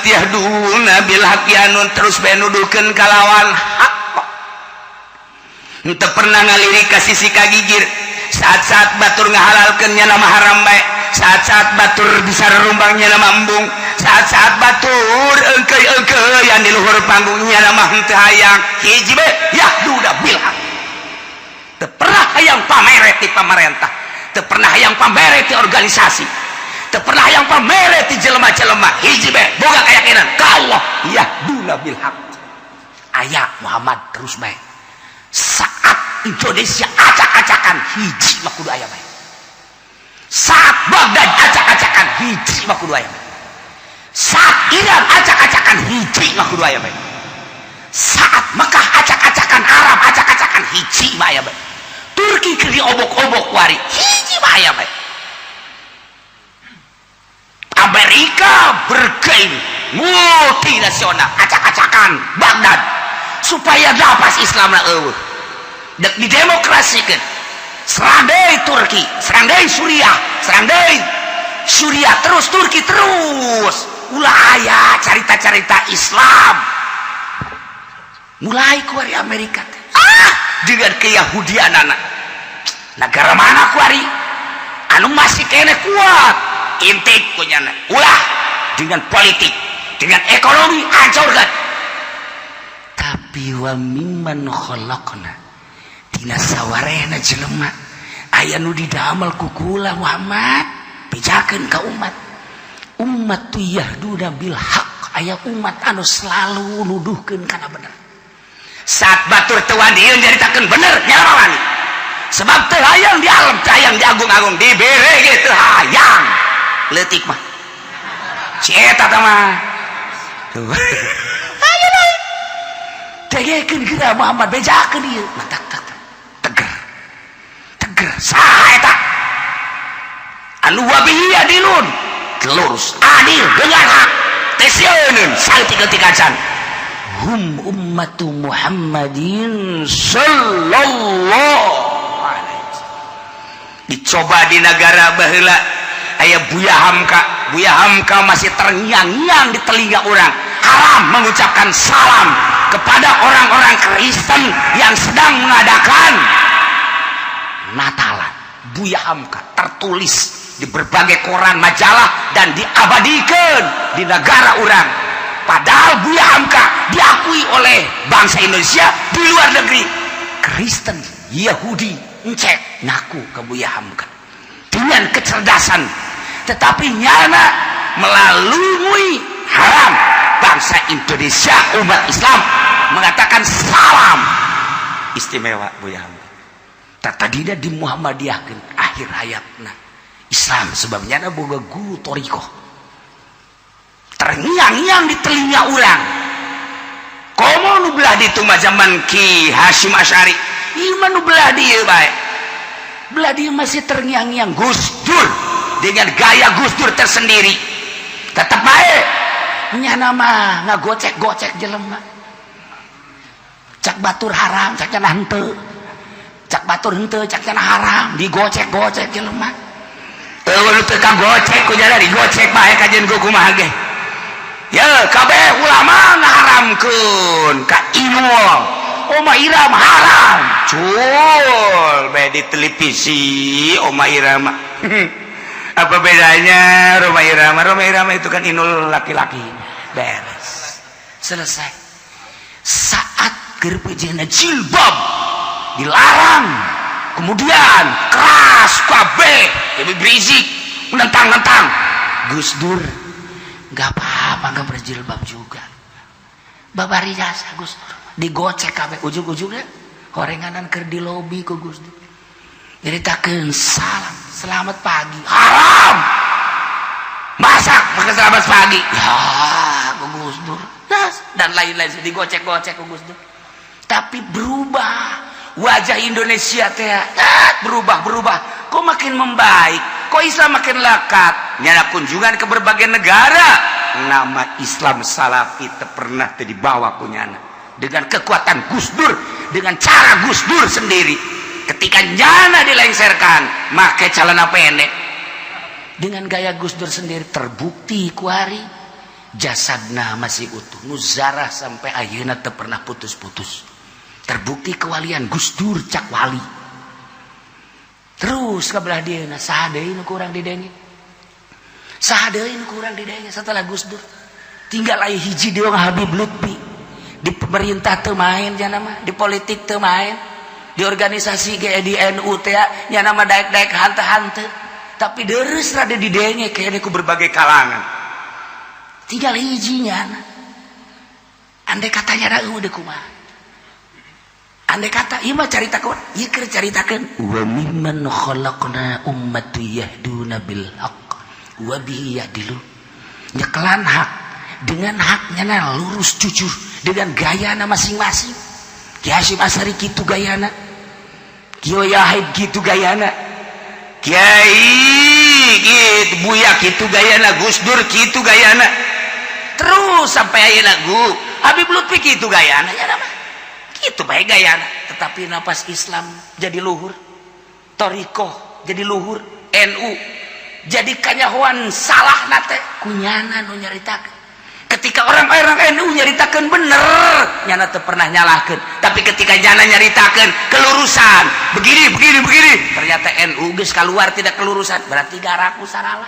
yahduna bil haqqi, anu terus bae nuduhkeun kalawan hak, henteu pernah ngalirik ka sisi kagigir. Saat-saat batur ngahalalkeun, nya nama haram bae. Saat-saat batur bisa rumbangnya, nama embung. Saat-saat batur engkei-engkeian di luhur panggungnya, nama henteu hayang. Hiji bae, yahduda bil haq. Teu pernah hayang pamere ti pamarentah, teu pernah hayang pamere ti organisasi, teu pernah hayang pamere ti jelema-jelema. Hiji bae, boga keyakinan ka Allah, yahduna bil haq. Aya Muhammad terus bae. Saat Indonesia acak-acakan, hiji mah kudu aya bae. Saat Baghdad acak-acakan, hiji mah kudu aya bae. Saat Iran acak-acakan, hiji mah kudu aya bae. Saat Mekah acak-acakan, Arab acak-acakan, hiji mah aya bae. Turki keur diobok-obok wari, hiji mah aya bae. Amerika bergeng multinasional acak-acakan Baghdad supaya lapas Islam na eueuh, dek didemokrasikeun. Serang deui Turki, serang deui Suriah, serang deui Suriah terus, Turki terus, ulah aya carita-carita Islam. Mulai kuari Amerika teh dengan keyahudian anak negara mana kuari anu masih keneh kuat intik punya, ulah dengan politik, dengan ekonomi hancurkan. Tapi wa mimman khalaqna, tina sawarehna jelema aya nu didamel ku kula Muhammad. Bejakeun ka umat, umat tu yahduna bil haq, aya umat anu selalu nuduhkeun kana bener. Saat batur teu wani nyaritakeun bener, nyala wani, sebab teu hayang di alam, teu hayang diagung-agung, dibere ge teu hayang. Leutik mah si eta tah mah tuh. Ayo lain dengekeun geura Muhammad, bejakeun ieu matak tak teger teger. Saha eta anu wabihi adilun, lurus, adil dengan hak, teu sieun saeutik-eutik acan, hum ummatu Muhammadin sallallahu alaihi wasallam. Dicoba di negara baheula aya Buya Hamka. Buya Hamka masih terngiang-ngiang di telinga orang. Haram mengucapkan salam kepada orang-orang Kristen yang sedang mengadakan Natalan. Buya Hamka tertulis di berbagai koran, majalah, dan diabadikan di negara orang. Padahal Buya Hamka diakui oleh bangsa Indonesia, di luar negeri Kristen, Yahudi encek ngaku ke Buya Hamka dengan kecerdasan, tetapi nyana melalui haram bangsa Indonesia, umat Islam mengatakan salam. Istimewa Buya Hamka. Tadina di Muhammadiyahkeun, akhir hayatna Islam, sebabnya ada boga guru thoriqoh. Terngiang-ngiang di telinga orang. Komo nu belah ditu mah zaman Ki Hasyim Asy'ari, ieu mah nu belah dieu bae, belah dieu masih terngiang-ngiang Gus Dur dengan gaya Gus Dur tersendiri. Tetep bae nyana mah ngagocek-gocek jelema. Cak batur haram, cak cenah henteu, cak batur henteu, cak cenah haram, digocek-gocek jelema. Eueuh teu kagocek ku jada, digocek bae kajian ku kumaha ge. Ya kabeh ulama ngaharamkeun ka Inul, Oma Irama haram, cul bae di televisi Oma Irama. Apa bedanya Roma Irama? Roma Irama itu kan Inul laki-laki. Beres, selesai. Saat Keur jilbab dilarang, kemudian keras kabeh, lebih berisik, menentang-nentang. Gus Dur nggak apa-apa, nggak berjilbab juga, babari jasa Gus Dur digocek kabeh. Ujung-ujungnya horenganan keur di lobi ku Gus Dur nyeritakeun, "Salam, selamat pagi." Haram masak maka selamat pagi ya ku Gus Dur dan lain-lain, digocek-gocek ku Gus Dur. Tapi berubah wajah Indonesia teh, berubah, berubah kok, makin membaik kok, Islam makin lekat. Nyala kunjungan ke berbagai negara, nama Islam Salafi pernah dibawa kunyana dengan kekuatan Gus Dur, dengan cara Gus Dur sendiri. Ketika nyana dilengserkan make celana pendek dengan gaya Gus Dur sendiri, terbukti kuari jasadna masih utuh, nuzarah sampai ayeuna teu pernah putus-putus. Terbukti kewalian Gus Dur, cak wali. Terus ke belah dia, saha deui nu kurang didenge? Saha deui nu kurang didenge setelah Gus Dur? Tinggal aya hiji doang, Habib Lutfi. Di pemerintah teu main nyana mah, di politik teu main, di organisasi ge, di NU teh nyana mah daek-daek hante-hante, tapi deres rada didenge kayaknya ku berbagai kalangan. Tinggal hijinya. Andai katanya ada udah kumaha? Andai kata ieu mah caritakeun, ieu keur caritakeun wa mimman khalaqna ummatu yahduna bil haqq wa bihi ya'dilun. Nyekelan hak dengan haknya na lurus jujur dengan gayana masing-masing. Ki Hasyim Asy'ari kitu gayana, Kiai Yahid kitu gayana, Kiai gitu, Buya kitu gayana, Gus Dur kitu gayana, terus sampai ayeuna gu Habib Lutfi kitu gayana ya nama itu baik gayana. Tetapi napas Islam jadi luhur, Toriko jadi luhur, NU jadi kanyahoan salah nate kunyana nu nyaritakeun. Ketika orang-orang NU nyaritakeun bener, nyana teu pernah nyalahkeun. Tapi ketika nyana nyaritakeun kelurusan begini, begini, begini, ternyata NU geus keluar tidak kelurusan, berarti garaku salah.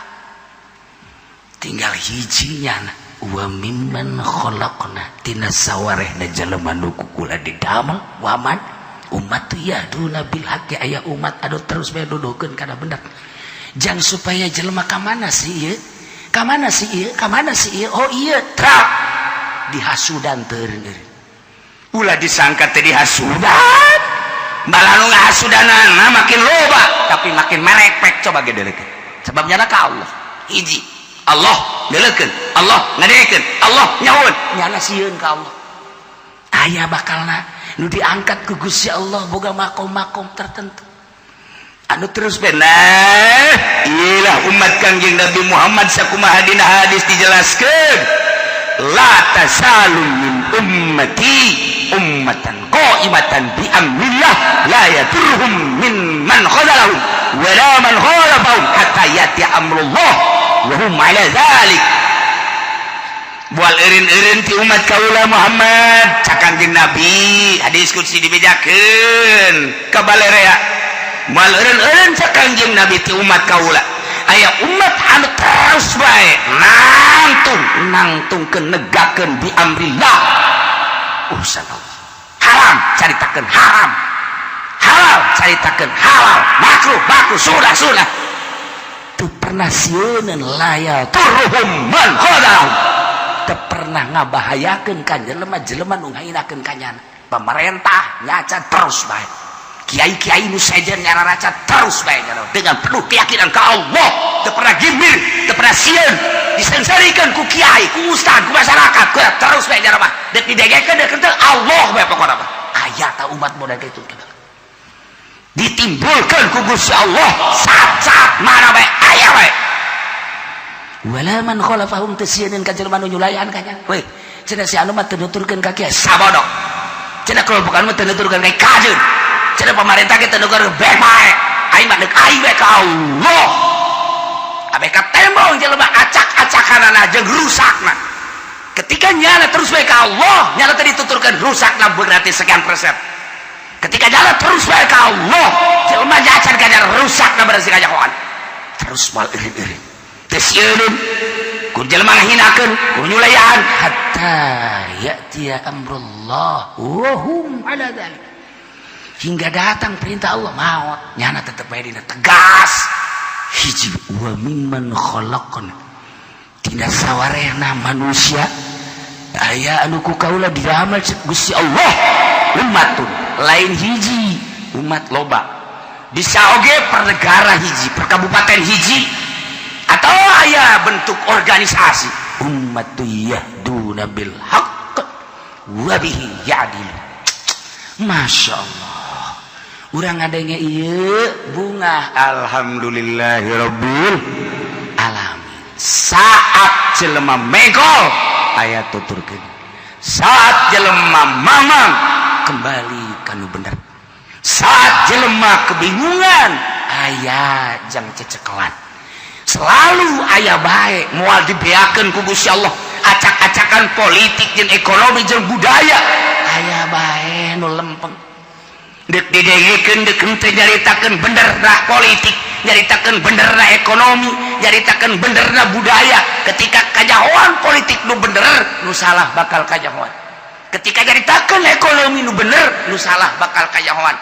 Tinggal hiji nyana, wa mimman khalaqna, tina sawarehna jelema nu ku kula didamel waman umat yahduna bil haqqi, aya umat anu terus bae nuduhkeun kana bener, jang supaya jelema ka mana sih ieu, ka mana sih ieu, ka mana sih ieu, oh iya, trak dihasudan teu. Ulah disangka teh dihasudan, malah nu ngahasudanana makin loba tapi makin merepek. Coba gedelekeun, sebabnya ka Allah hiji, Allah ngeleukeun, Allah ngadekeun, Allah nyaun, nyana sieun ka Allah. Aya bakalna nu diangkat ku Gusti Allah boga makom-makom tertentu anu terus benar. Iyalah umat Kangjeng Nabi Muhammad, sakumaha dina hadis dijelaskeun, la tasalu min ummati ummatan qa'imatan bi amrillah la yadurruhum min man khadalahum wa la man khalafahum hatta yati amrullah wa hum ala dzalik. Bual eureun-eureun ti umat kaula Muhammad, cak Kangjeng Nabi, hadis qudsi dibejakeun ka balerea. Moal eureun-eureun, cak Kangjeng Nabi, ti umat kaula aya umat anu terus bae nangtung nangtungkeun, negakeun bi amrillah, urusan Allah. Haram caritakeun haram, halal caritakeun halal, makruh makruh, sudah sudah, teu pernah sieuneun. La yadurruhum man khadalahum, teu pernah ngabahayakeun ka jelema-jelema nu ngahinakeun ka nyana. Pemerintah nyaca terus bae, kiai-kiai nu sejen nyararaca terus bae dengan penuh keyakinan ke Allah, teu pernah gimir, teu pernah sieun disengsarikeun ku kiai, ku ustad, ku masyarakat, ku terus bae nyara mah dek didegekeun dek teu, Allah bae pokona mah. Aya ta umat model kitu ditimbulkan ku Gusti Allah saat-saat mana bae aya bae. Wala man khalafahum, teu sieun ka jelema nu nyulayan ka nya. We cenah si anu mah teu nuturkeun ka kiai, sabodo. Cenah kelompok anu mah teu nuturkeun ka kajeun. Cenah pemerintah kita nuturkeun, bek bae. Aing mah deuk aing bae ka Allah. Abe ka tembong jelema acak-acakanana jeung rusakna. Ketika nyana terus bae ka Allah, nyana tadi tuturkeun rusakna berarti sekian persen. Ketika nyana terus bae ka Allah, jelema nyacan ka rusakna berarti kanyahoan. Terus mal eureun-eureun. Teu sieun. Ku jelema ngahinakeun, ku nyulayaan, hatta ya'tiya amrullah wa hum ala dzalik, hingga datang perintah Allah. Maot nyana tetep bae dina tegas. Hiji, wa mimman khalaqna, tina sawarehna manusia aya anu ku kaula didamel Gusti Allah umatun. Lain hiji umat, loba. Bisa oge per negara hiji, per kabupaten hiji, atau aya bentuk organisasi. Umat yahduna bil haqq wa bihi ya'dilu. Masya Allah, urang ngadenge ieu bunga, alhamdulillahirabbil alamin. Saat jelema megol aya tuturkeun, saat jelema mamang kembali kanu bener, saat jelema kebingungan aya jang cecekelan. Selalu aya baik, moal dibeakeun ku Gusti Allah. Acak-acakan politik jeung ekonomi jeung budaya, aya bae nu lempeng. Dek didengekeun dek henteu, nyaritakeun benerna politik, nyaritakeun benerna ekonomi, nyaritakeun benerna budaya. Ketika kajahoan politik nu bener, nu salah bakal kajahoan. Ketika nyaritakeun ekonomi nu bener, nu salah bakal kajahoan.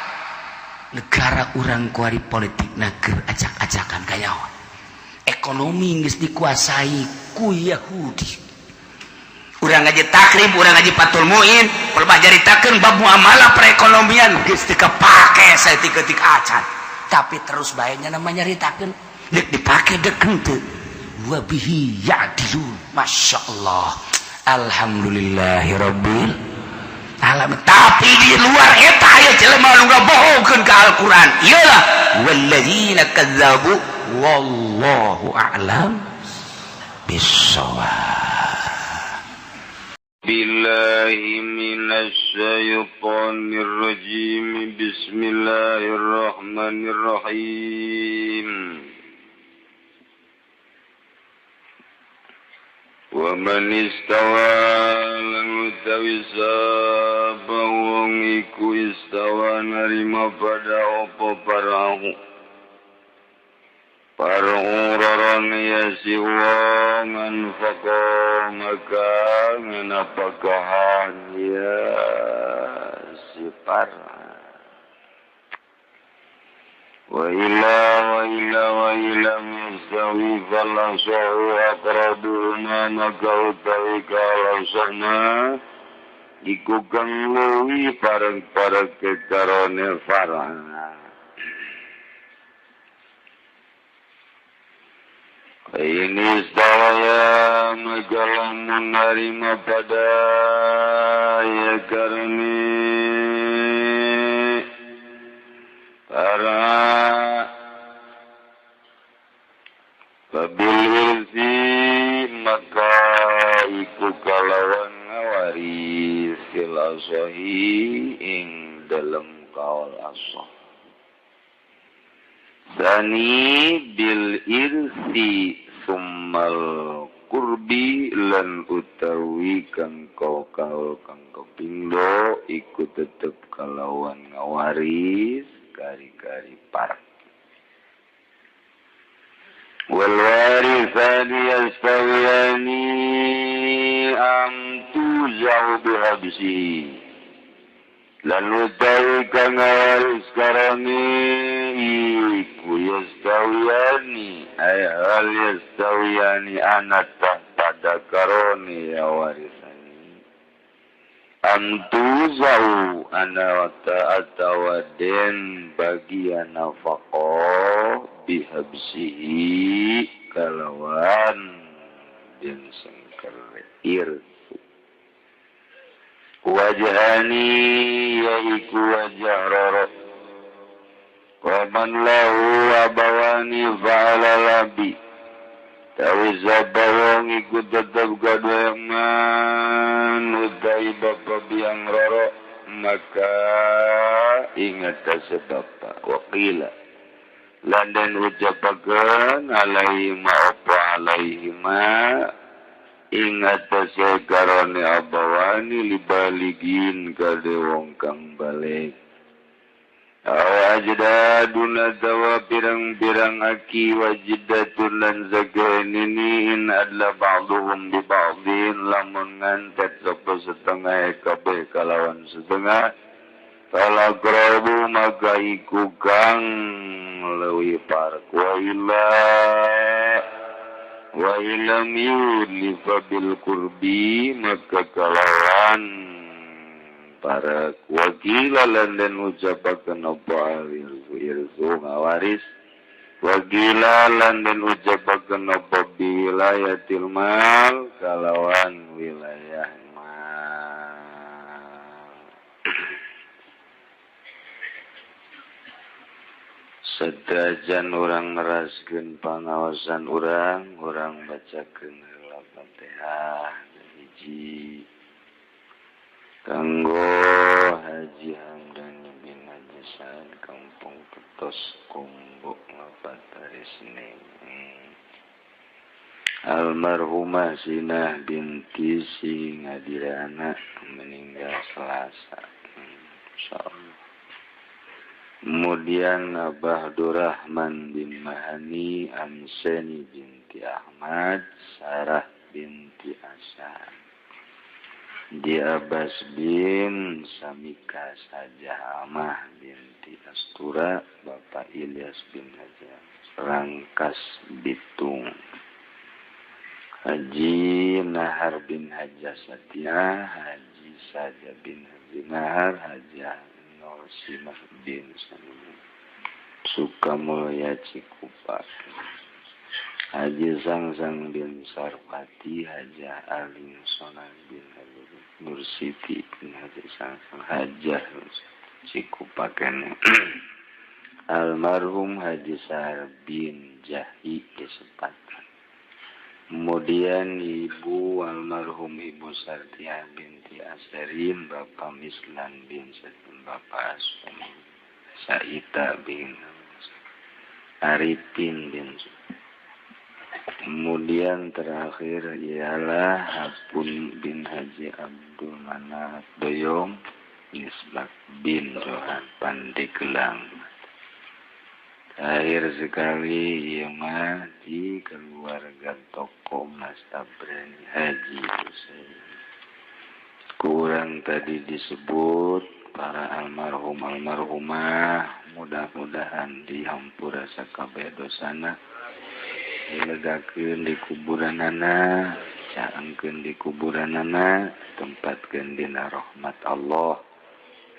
Negara urang kuari politik keur acak-acakan, kajahoan. Ekonomi geus dikuasai ku Yahudi. Urang ngaji Taqrib, urang ngaji Fathul Muin, pelbah nyaritakeun bab muamalah perekonomian geus teu kapake saeutik-eutik acan, tapi terus bae nya namanya nyaritakeun. Dek dipake dek henteu, wa bihi ya'dilun. Masya Allah, alhamdulillahirabbil alamin. Tapi di luar eta aya jelema nu ngabohongkeun ka Al-Qur'an. Iyalah walladzina kazzabu, wallahu a'lam bissawab. بالله من الشيطان الرجيم. بسم الله الرحمن الرحيم. ومن استوى lan utawi sapa wong iku istawa narima pada apa parahu parang ya si wong anfaqa maka nganapakahan ya si para wa ila wa ila wa ilam yastawi falasahu aqrabuhuma maka utawi kalasana iku kang luwih pareng-pareng kekarone farang. Ini saya magalang menerima pada ya karni para babil irsi maka iku kalawan ngawaris fil asahi ing dalem kaul asah. Sani bil irsi summal kurbi lan utawi kang kau kaul kang kapindho iku tetep kalawan ngawaris kari-kari parek. Wal warisani yastawiyani am tuzau bihabsi lan utawi kang ngawaris karane iku yastawiyani ay hal yastawiyani anata pada karone ya warisani am tuzau ana wa atawa den bagian nafaqah bihabsihi kalawan den sengker irsu. Wajhani yaiku wajah roro wa man lahu abawani fa'ala labi tawi zabawong iku tetep gaduh man utai bapa biang roro maka ingat sebab waqila lan den ucapakeun alaihi ma apa alaihi ma ingat karone abawani libaligin kade wong kang balik. Aw ajdadun atawa pirang-pirang aki wajiddatun lan zakainini in adla ba'duhum bi ba'din lamun ngantet sapa setengah kabeh kalawan setengah talagrabu maka iku kang leuwih parek wa illa wa illam yudlifa bil qurbi maka kalawan para wakila lan den ucapaken apa irzu ngawaris wakila lan den ucapaken apa wilayatil mal kalawan wilayah mal. Sedajan urang neraskeun pangaosan urang, urang bacakeun heula Fatihah hiji kanggo Haji Hamdani bin Haji Said Kampung Ketos Kumbuk wafat hari Senin. Almarhumah Sinah binti Singadirana meninggal Selasa. Insyaallah. Kemudian Abah Durrahman bin Mahani, Amseni binti Ahmad, Sarah binti Asan, di Abbas bin Samika Sajah Amah binti Astura, Bapak Ilyas bin Hajar Rangkas Bitung, Haji Nahar bin Haja Satya, Haji Saja bin Haji Nahar, Haji Norsimah bin Salim Sukamulya Cikupa, Haji Sangsang bin Sarpati, Haji Alim Sonan bin Haji Nursiti bin Haji Sangsang, Hajah Cikupa kene. Almarhum Haji Sahar bin Jahi Kesempatan. Kemudian ibu almarhum Ibu Sartiah binti Aserin, Bapak Mislan bin Satin, Bapak Asum Saita bin Arifin bin. Kemudian terakhir ialah Hapun bin Haji Abdul Manaf Doyong Nisbak bin Johan Pandeglang. Terakhir sekali ia mah di keluarga toko Mas Tabrani Haji Husein. Kurang tadi disebut para almarhum almarhumah, mudah-mudahan dihampura sakabeh dosana, dilegakeun di kuburanana, caangkeun di kuburanana, tempatkeun dina rahmat Allah.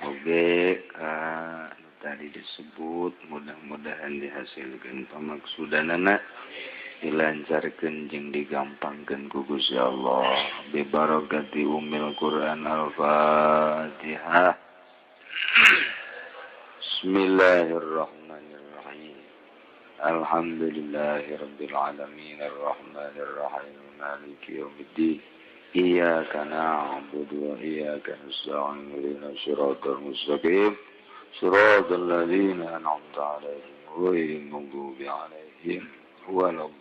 Oge ka tadi disebut mudah-mudahan dihasilkeun pamaksudanana, dilancarkeun jeung digampangkeun ku Gusti Allah. Bi barakati ummil Quran. Al-Fatihah. Bismillahirrahmanirrahim. Alhamdulillahirabbil alamin arrahmanirrahim maliki yaumiddin. Iyyaka na'budu wa iyyaka nasta'in ihdinas siratal mustaqim siratal ladzina an'amta 'alaihim ghairil maghdubi 'alaihim waladdallin.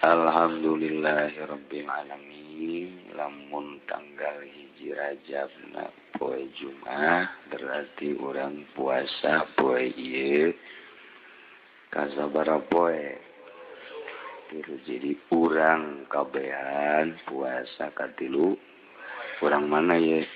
Alhamdulillahirabbil alamin. Lamun tanggal 1 Rajab na poe Jumat berarti urang puasa poe ieu kasabaraha poe. Jadi urang kabehan puasa katilu urang mana ye?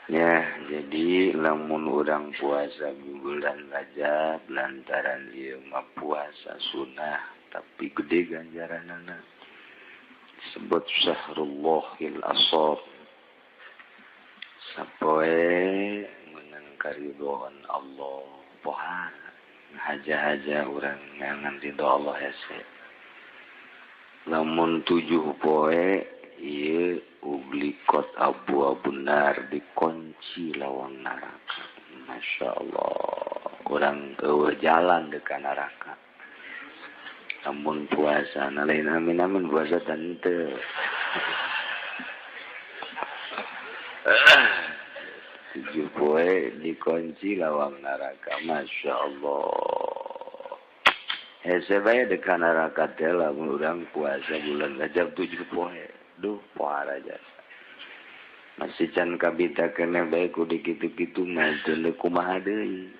Ya, jadi lamun urang puasa bulan Rajab lantaran ieu mah puasa sunah tapi gede ganjaranana. Disebut syahrullahil asor. Sapoe menang karidhoan Allah. Pohara haja-haja urang ngangan ridho Allah hese. Lamun 7 poe ieu ublikot abu-abu nar dikunci lawang neraka. Masya Allah, urang eueuh jalan deuk neraka. Lamun puasa na lain amin amin puasa tante. 7 poe dikunci lawang neraka. Masya Allah. Hese bae dek ka neraka teh lamun urang puasa bulan Rajab 7 poe. Duh, pohara jasa. Masih can kabita keneh bae ku dikitu-kitu mah teu kumaha deui.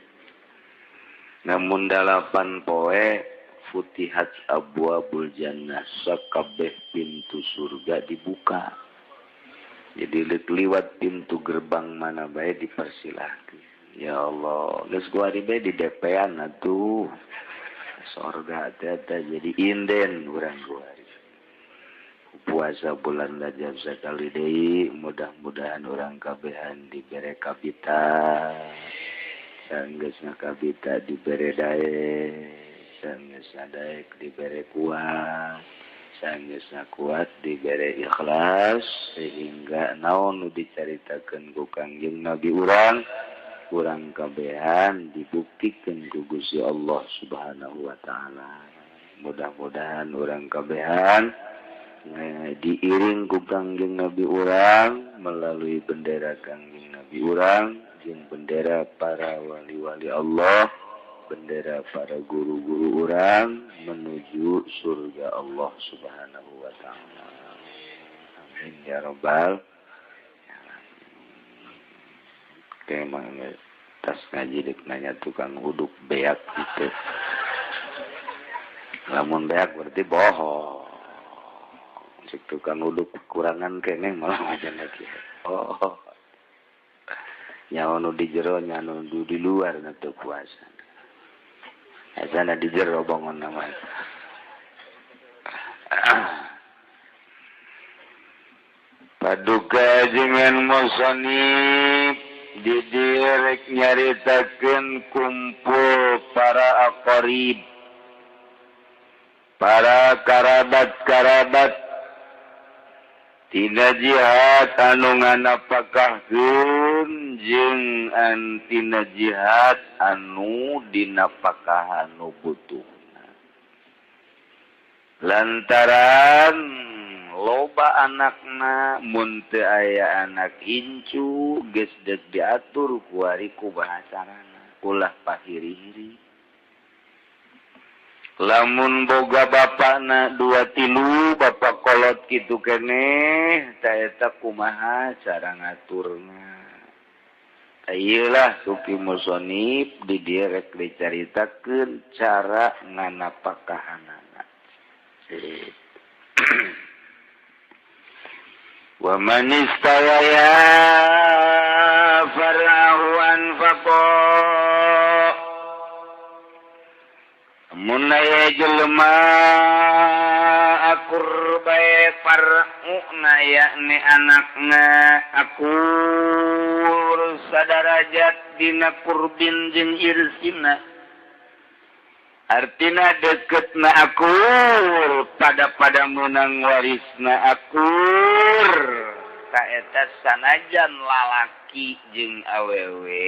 Namun 8 poe futihat abwabul jannah, sakabeh pintu surga dibuka. Jadi liwat pintu gerbang mana bae dipersilahkan. Ya Allah, geus kuari bae di DP-an atuh. Sorga teh jadi inden urang kuari. Puasa bulan Rajab sekali deui, mudah-mudahan urang kabehan dibere kabita. Sanggeusna kabita dibere daek, sanggeusna daek dibere kuat, sanggeusna kuat dibere ikhlas, sehingga naon nu dicaritakeun ku Kangjeng Nabi urang, urang kabehan dibuktikan ku Gusti Allah Subhanahu wa taala. Mudah-mudahan urang kabehan diiring ku Kangjeng Nabi urang melalui bendera Kangjeng Nabi urang jeung bendera para wali-wali Allah, bendera para guru-guru urang menuju surga Allah Subhanahu wa taala. Amin ya rabbal. Emang tas ngaji dek nanya tukang uduk beak gitu. Lamun beak berarti bohong. Cek tukang uduk kekurangan keneh malah aja lagi. Oh. Nyawa nu di jero, nyawa nu di luar na teu puasa. Asana di jero bangun nama. Paduka jengan musonib didirek nyaritakeun kumpul para aqarib, para karabat-karabat tina jihad anu nganapakahkeun jeung antina jihad anu dinapakahan nu butuhna. Lantaran loba anakna, mun teu aya anak incu geus deuk diatur kuari ku bahasarana ulah pahiri-hiri. Lamun boga bapakna 2 3 bapak kolot kitu keneh ta eta kumaha cara ngaturna. Ieu lah supi musonib di dieu rek dicaritakeun cara nganapakahanana. Wa man istawaya farahu anfaqa. Mun aya jelema akur bae far'una yakni anakna akur sadarajat dina kurbin jeung irsina, artina deketna akur pada menang warisna akur. Ta eta sanajan lalaki jeung awewe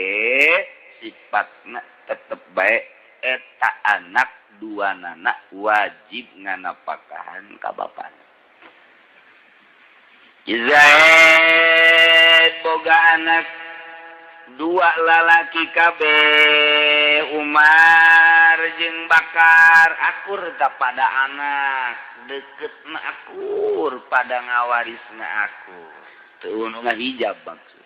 sifatna tetep bae eta anak dua nana wajib nganapakahan ka bapana. Zaid boga anak 2 lalaki kabeh, Umar jeung Bakar akur ta pada anak deketna akur pada ngawarisna akur teu nu ngahijab maksud.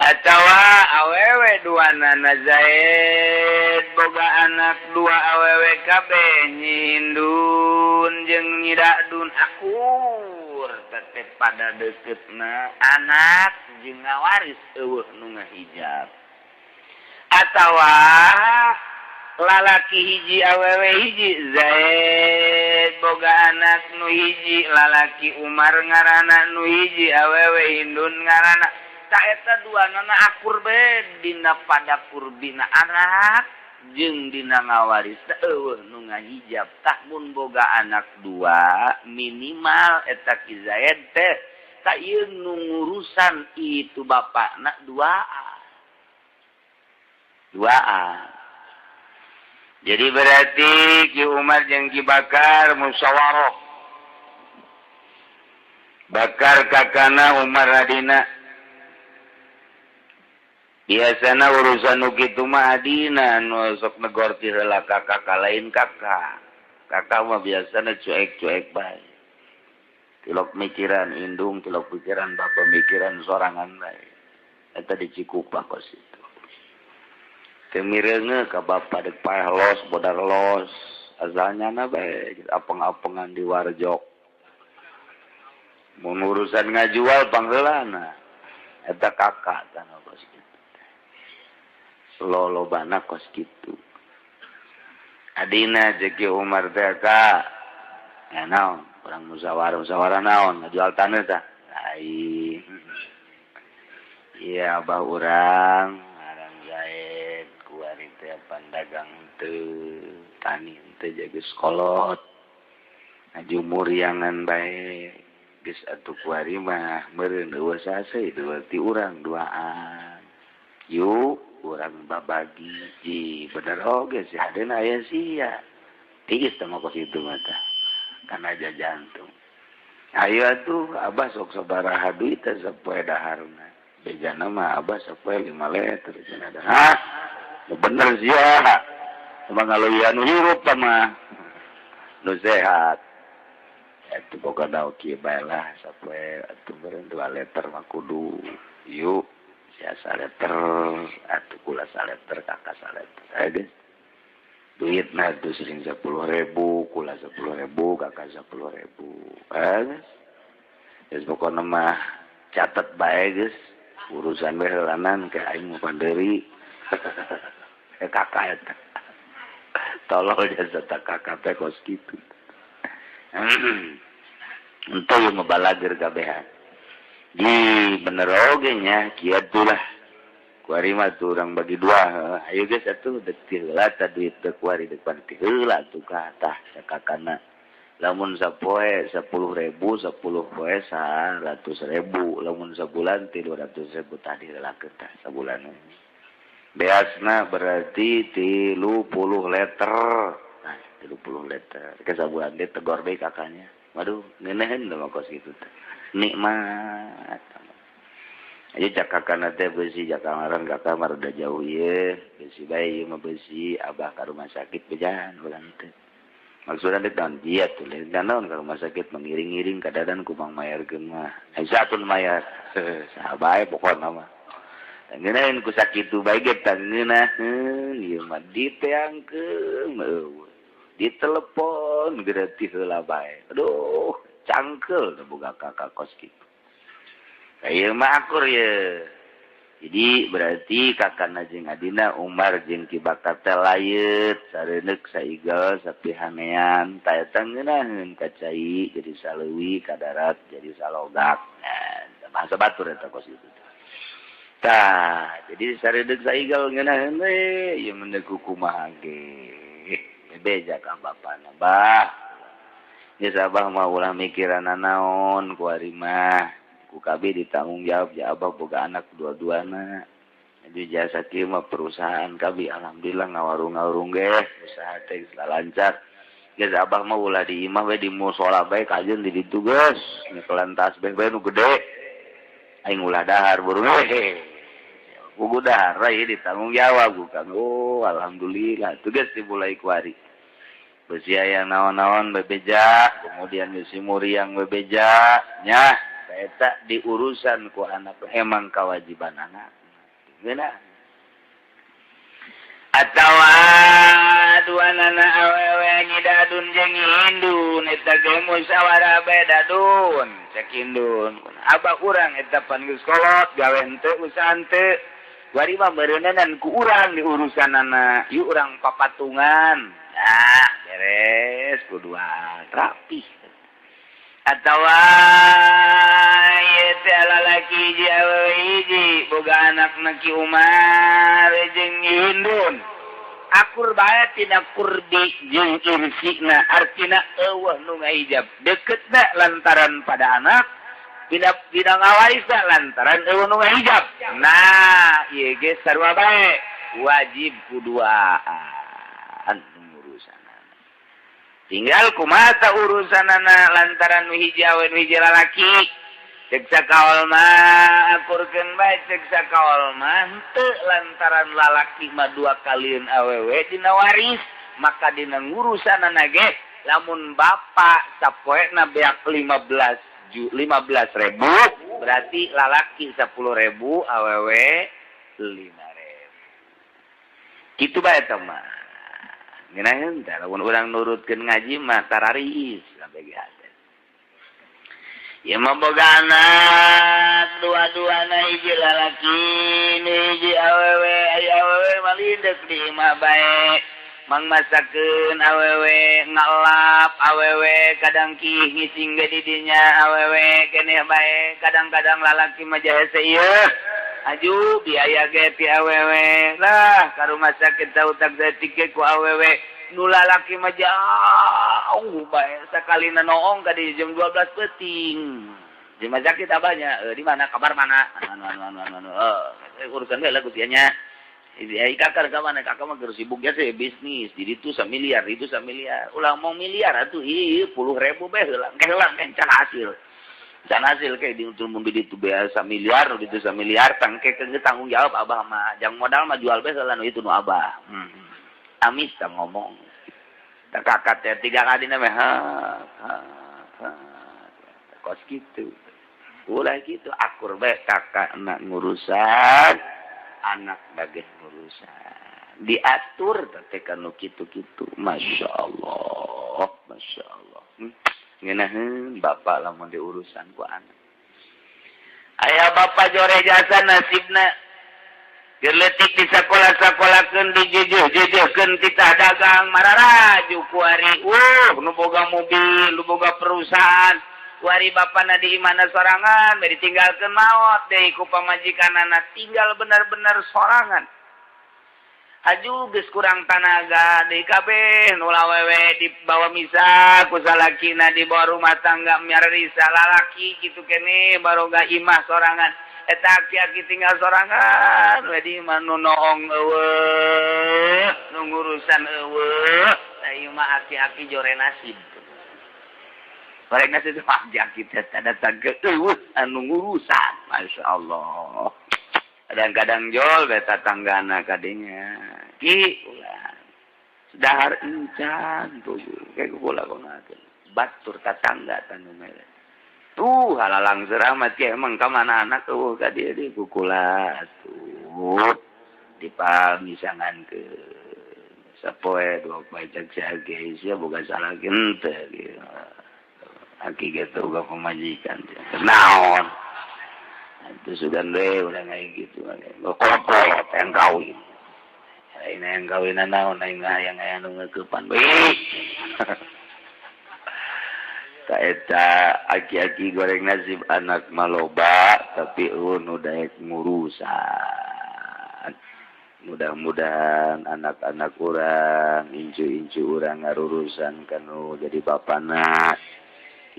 Atawa awewe dua nana Zaid boga anak 2 awewe kabeh, Nyindun jeung Nyidadun akur tetep pada deketna anak jeung ngawaris eueuh nu ngahijab. Atawa lalaki hiji awewe hiji, Zaid boga anak nu hiji lalaki Umar ngaranna, nu hiji awewe Hindun ngaranna. Ta eta dua nana akur bae dina pada kurbina anak jeung dina ngawaris eueuh nu ngahijab. Tah mun boga anak 2 minimal eta Ki Zaid teh tak ieu nu ngurusan itu bapakna 2. Jadi berarti Ki Umar jeung Ki Bakar musyawarah. Bakar kakana Umar adina. Biasana urusan nu kitu mah adina nu sok negor ti heula ka kakak, lain kakak. Kakak mah biasana cuek-cuek bae. Tilok mikiran indung, tilok pikiran bapak, mikiran sorangan bae. Eta di Cikupa kos itu. Teu mireunge ka bapak dek paeh los, bodar los. Asalnya na bae apeng-apengan di warjok. Mun urusan ngajual pangheulana. Eta kakak tanah kos kitu. Lolobana kos kitu. Adina jeung Umar teh ka ya naon, urang musyawarah. Musyawarah naon? Ngajual tanah tah? Lain. Iya, abah urang ngaran Zaid, kuari teh pandagang teu, tani teu, jaga sekolot ngaju muriangan bae. Geus atuh, kuari mah meureun eueuh saseuy ti urang duaan, yuk urang babagi. Ji, bener oge sih, hadena aya sia tiis teh mah kos itu mah tah kana aja jantung. Ayo atuh, abah sok sabaraha duit teh sapoe daharna? Bejana mah abah sapoe 5 liter cenah. Hah, bener sia emang, ngaleuwihan nu hirup tah mah nu sehat. Atuh pokona oke bae lah, sapoe atuh meureun 2 liter mah kudu. Yuk, sia saliter atuh, kula saliter, kakak saliter. Ayo geus, duit nah tuh sering 10.000, kula 10.000, kakak 10.000. Eh, geus geus, pokona mah catet bae geus, urusan bae heulanan ke aing mah panderi. Eh, kakak eta tolol jasa tak, kakak teh kos kitu. Entah ieu mah balager kabehan. Di bener oge nya, kieu lah, kuari mah tuh urang bagi dua. Ayo geus atuh, dek ti heula tah duit teh kuari, dek pan ti heula tuh ka tah sakakana. Lamun sapoe 10.000, 10 poe 100.000, lamun sabulan 300.000. Tadi heulakeun tah sabulan beasna berarti 30 liter. Nah, 30 liter ke sabulan dia tegor deui kakaknya. Waduh, ngeunaheun mah kos kitu teh, nikmat aja. Cak kakana teh besi jakawaran, kakak mah udah jauh ye, besi bae ieu mah, besi abah ka rumah sakit bejan urang teh. Maksudna teh naon dia tuh lain naon, ka rumah sakit mengiring-ngiring kadadan ku mang mayarkeun mah. Ai satun mayar saha bae pokona mah. Ngeunaheun ku sakitu bae ge tah ngeunaheun ieu mah, diteangkeun eueuh, ditelepon gratis heula bae. Aduh, cangkel boga kakak kos kitu. Ieu mah akur ye. Jadi berarti kakana jeung adina Umar jeung Ki Bakar teh layeut sareuneuh, saigel, sapihanean. Ta eta ngeunaheun ka cai jadi saleuwi, ka darat jadi salogak. Nah, bahasa batur eta kos kitu tah. Jadi sareuneuh saigel ngeunaheun we ieu mah, kumaha ge bebeja ka bapana, "Bah, geus, abah mah ulah mikiran naon, kuari mah ku kabeh ditanggung jawab ya. Abah boga anak dua-duana, jadi jasa kieu mah perusahaan kabeh alhamdulillah ngawarung-ngawarung ge usaha teh geus lancar. Geus, abah mah ulah di imah we, di musola bae kajeun di ditu geus nyekelan tasbih bae nu gede. Aing ulah dahar burung we, buku dahar ieu ditanggung jawab ku Kang." Oh, alhamdulillah tugas dimulai kuari. Besi aya naon-naon bebeja, kemudian besi muriang bebeja nya. Eta diurusan ku anak emang kewajiban anak. Geuna atawa dua nana awewe ngidadun jeung Hindun, eta ge musyawarah bae. "Dadun," cek Hindun, "abah urang eta pan geus kolot, gawe henteu, usaha henteu. Wari mah meureunanan ku urang di urusanana. Yuk urang papatungan." Nah, beres ku dua, rapih. Atawa ieu teh lalaki hiji, awewe hiji, boga anak Ki Umar jeung Hindun, akur bae tina kurbi jeung irsina, artina eueuh nu ngahijab deketna lantaran pada anak, tidak tidak ngawarisna lantaran eueuh nu ngahijab. Nah, ieu ge sarua bae, wajib kuduaan urusanana. Tinggal kumaha urusanana, lantaran nu hiji awewe, nu hiji lalaki. Cek sakaol mah akurkeun bae, cek sakaol mah henteu, lantaran lalaki mah dua kalieun awewe dina waris, maka dina ngurusanana ge lamun bapak sapoena beak 15 ju 15 ribu, berarti lalaki 10 ribu, awewe 5 ribu, gitu bae. Teh mah ngeunaheun teh lamun urang nurutkeun ngaji mah tararis sampai ge hate. Ya mah boga anak dua-duana, hiji lalaki, hiji awewe. Aya awewe malindek di imah bae, mang masakeun awewe, ngalap awewe, kadang ki ngising ge di dinya awewe keneh bae. Kadang-kadang lalaki mah hese ieu, aju biaya ge ti awewe lah, ka rumah sakit tau tak saeutik ku awewe. Nu lalaki mah jauh bae, sakalina noong ka di jam 12 peuting di rumah sakit abahnya, di mana kabar, mana anu anu anu anu anu, urusan we lah nya. Ya, kakak ke mana? Kakak mah keur sibuk ya sih bisnis. Jadi itu miliar, itu miliar. Ulah mau miliar atuh, iya puluh ribu bae heula. Ke heula can hasil. Can hasil kayak di untuk mun di itu biasa miliar, itu miliar tangke ke tanggung jawab abah mah. Jang modal mah jual bae heula nu itu nu abah. Amis tah ngomong. Tak kakak teh tiga kali nama ha, ha, ha. Kos gitu. Ulah gitu akur bae, kakak nak ngurusan anak bagai urusan diatur teh kan kitu-kitu. Masya Allah, Masya Allah, Ngeunaheun bapak lamun diurusan ku anak. Aya bapak jore jasa nasibna. Leutik di sekolah-sekolahkeun, dijujuh-jujuhkeun, titah dagang mararaju kuari. Wuh, nu boga mobil, nu boga perusahaan. Kuari bapana di imahna sorangan, bari ditinggalkeun maot deui ku pamajikanana, tinggal benar-benar sorangan. Aju geus kurang tanaga deui kabeh, nu awewe dibawa misah ku salakina, dibawa rumah tangga miarisa lalaki kitu keneh baroga imah sorangan. Eta aki-aki tinggal sorangan we di imah, nu noong euweuh, nu ngurusan euweuh. Tah ieu mah aki-aki jore nasib. Goreng nasib itu aki-aki teh datang ke euweuh anu ngurusan. Masya Allah. Kadang-kadang jol beta tanggana kadinya. Ki ulah. Dahar encan tuh kayak bola kok. Batur tatangga tanu mere. Tuh halalang seramat ya emang ka mana anak tuh ka dieu di kukula tuh dipamisangan ke sapoe dua poe cek si aki sia boga salah henteu gitu. Aki gitu boga pamajikan naon itu sudah deh udah kayak gitu kolot-kolot yang kawin ini, yang kawin naon, aing hayang aya nu ngeukepan bae. Eta aki-aki goreng nasib, anak maloba tapi nu daek ngurusan. Mudah-mudahan anak-anak urang, incu-incu urang ngarurusan kanu jadi bapana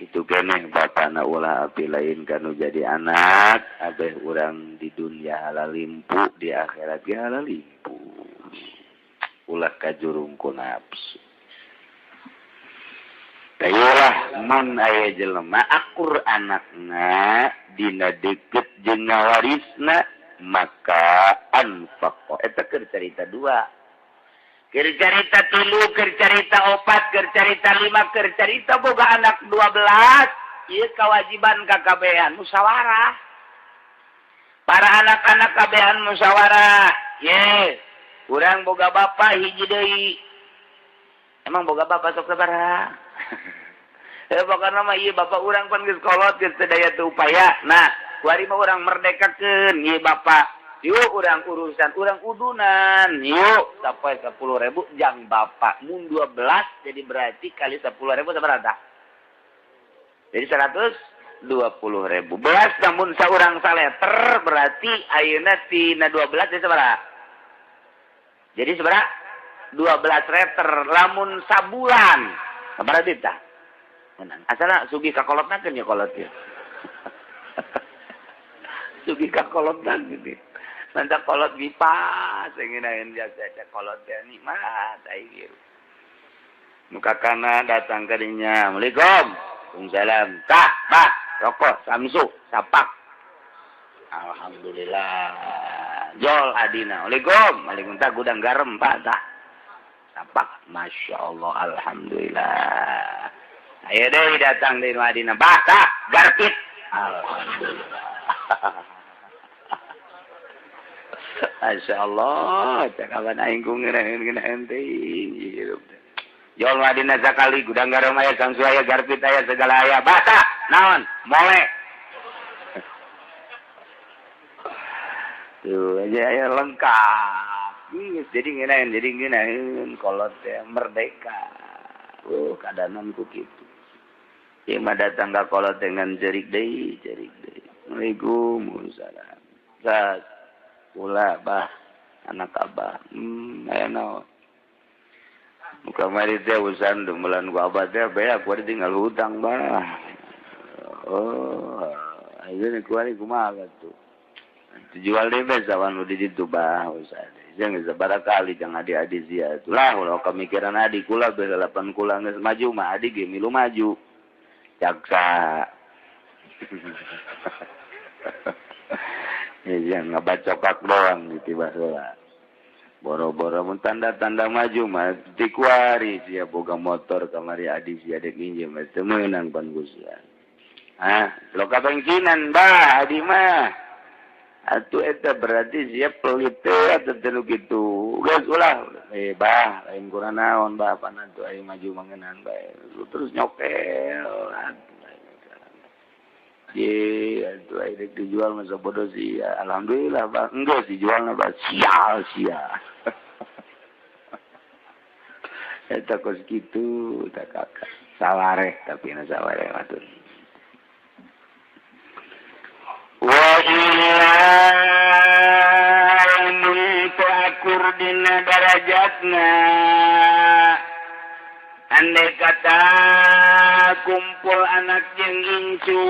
itu keneh, bapana ulah api lain kanu jadi anak. Abeh urang di dunia halalimpu, di akhirat ge halalimpu, ulah kajurung ku nafsu. Lah man aya jelema akur anakna dina deket jeung ngawarisna, maka anfaqo. Eta keur carita dua, keur carita tilu, keur carita opat, keur carita lima, keur carita boga anak 12. Ieu kewajiban kakabehan musyawarah, para anak-anak kabehan musyawarah ye, urang boga bapak hiji deui. Emang boga bapak sok sabaraha? Eh, pokokna mah ieu bapak urang pan geus kolot, geus teu daya teu upaya. Nah, kuari mah urang merdekakeun ieu bapak. Yuk urang urusan, urang udunan. Yuk, sampai 10.000 jang bapak. Mun 12 jadi berarti kali 10.000 sabaraha? Jadi 120.000. Belas namun saurang saleter berarti ayeuna tina 12 jadi sabaraha? Jadi sabaraha? 12 liter lamun sabulan. Sabaraha duit tah? Menang. Asalna sugih ka kolotna kan ya kolot ya. Sugih ka kolotna gitu. Mantap kolot bipas ngeunaheun jasa eta kolot teh nikmat ai. Muka kana datang ka dinya. Assalamualaikum. Waalaikumsalam. Kak, Pak. rokok Samsu sapak. Alhamdulillah jol adina. Waalaikum. Waalaikumsalam. Gudang garam, Pak, tah. Sapak. Masya Allah, alhamdulillah. Ayo deh datang dari Madinah. Bah, tah, garpit. Alhamdulillah. Masya Allah, cakapan aing ku ngeunaheun teuing hirup. Jol Madinah sakali, gudang garam aya, Samsu aya, garpit aya, segala aya. Bah, tah, naon? Mole. Tuh aja aya lengkap. Jadi ngeunaheun kolot teh merdeka. Keadaan ku kitu. Ieu mah datang ka kolot dengan jerik deui, jerik deui. Waalaikumsalam. Sas. Kula bah anak abah. Aya naon? Muka mari teh urusan dumelan ku abah teh beak kuari tinggal hutang bah. Oh, ayeuna kuari kumaha tuh? Jual deh sawan nu di ditu bah usah. Jangan sabaraha kali jangan adi-adi sia. Itulah ulah kemikiran adi kula belapan kula geus maju mah adi ge milu maju. Jaksa. Ya jangan ngabacokak doang gitu baheula. Boro-boro mun tanda-tanda maju mah dikuari sia boga motor kamari adi sia dek minjem mah teu meunang pan sia. Ah, loka bengkinan bah adi mah. Atuh eta berarti sia pelit teh atuh teu kitu. Geus ulah bah lain kurang naon bah pan atuh aing maju mangenan bae. Terus nyokel atuh. Ye, atuh aing dek dijual masa bodoh sia. Alhamdulillah bah enggeus dijualna bah sial sia. Eta kos kitu tah kakak. Sawareh tapi na sawareh atuh. Wa illa akur dina darajatna andai kata kumpul anak jeung incu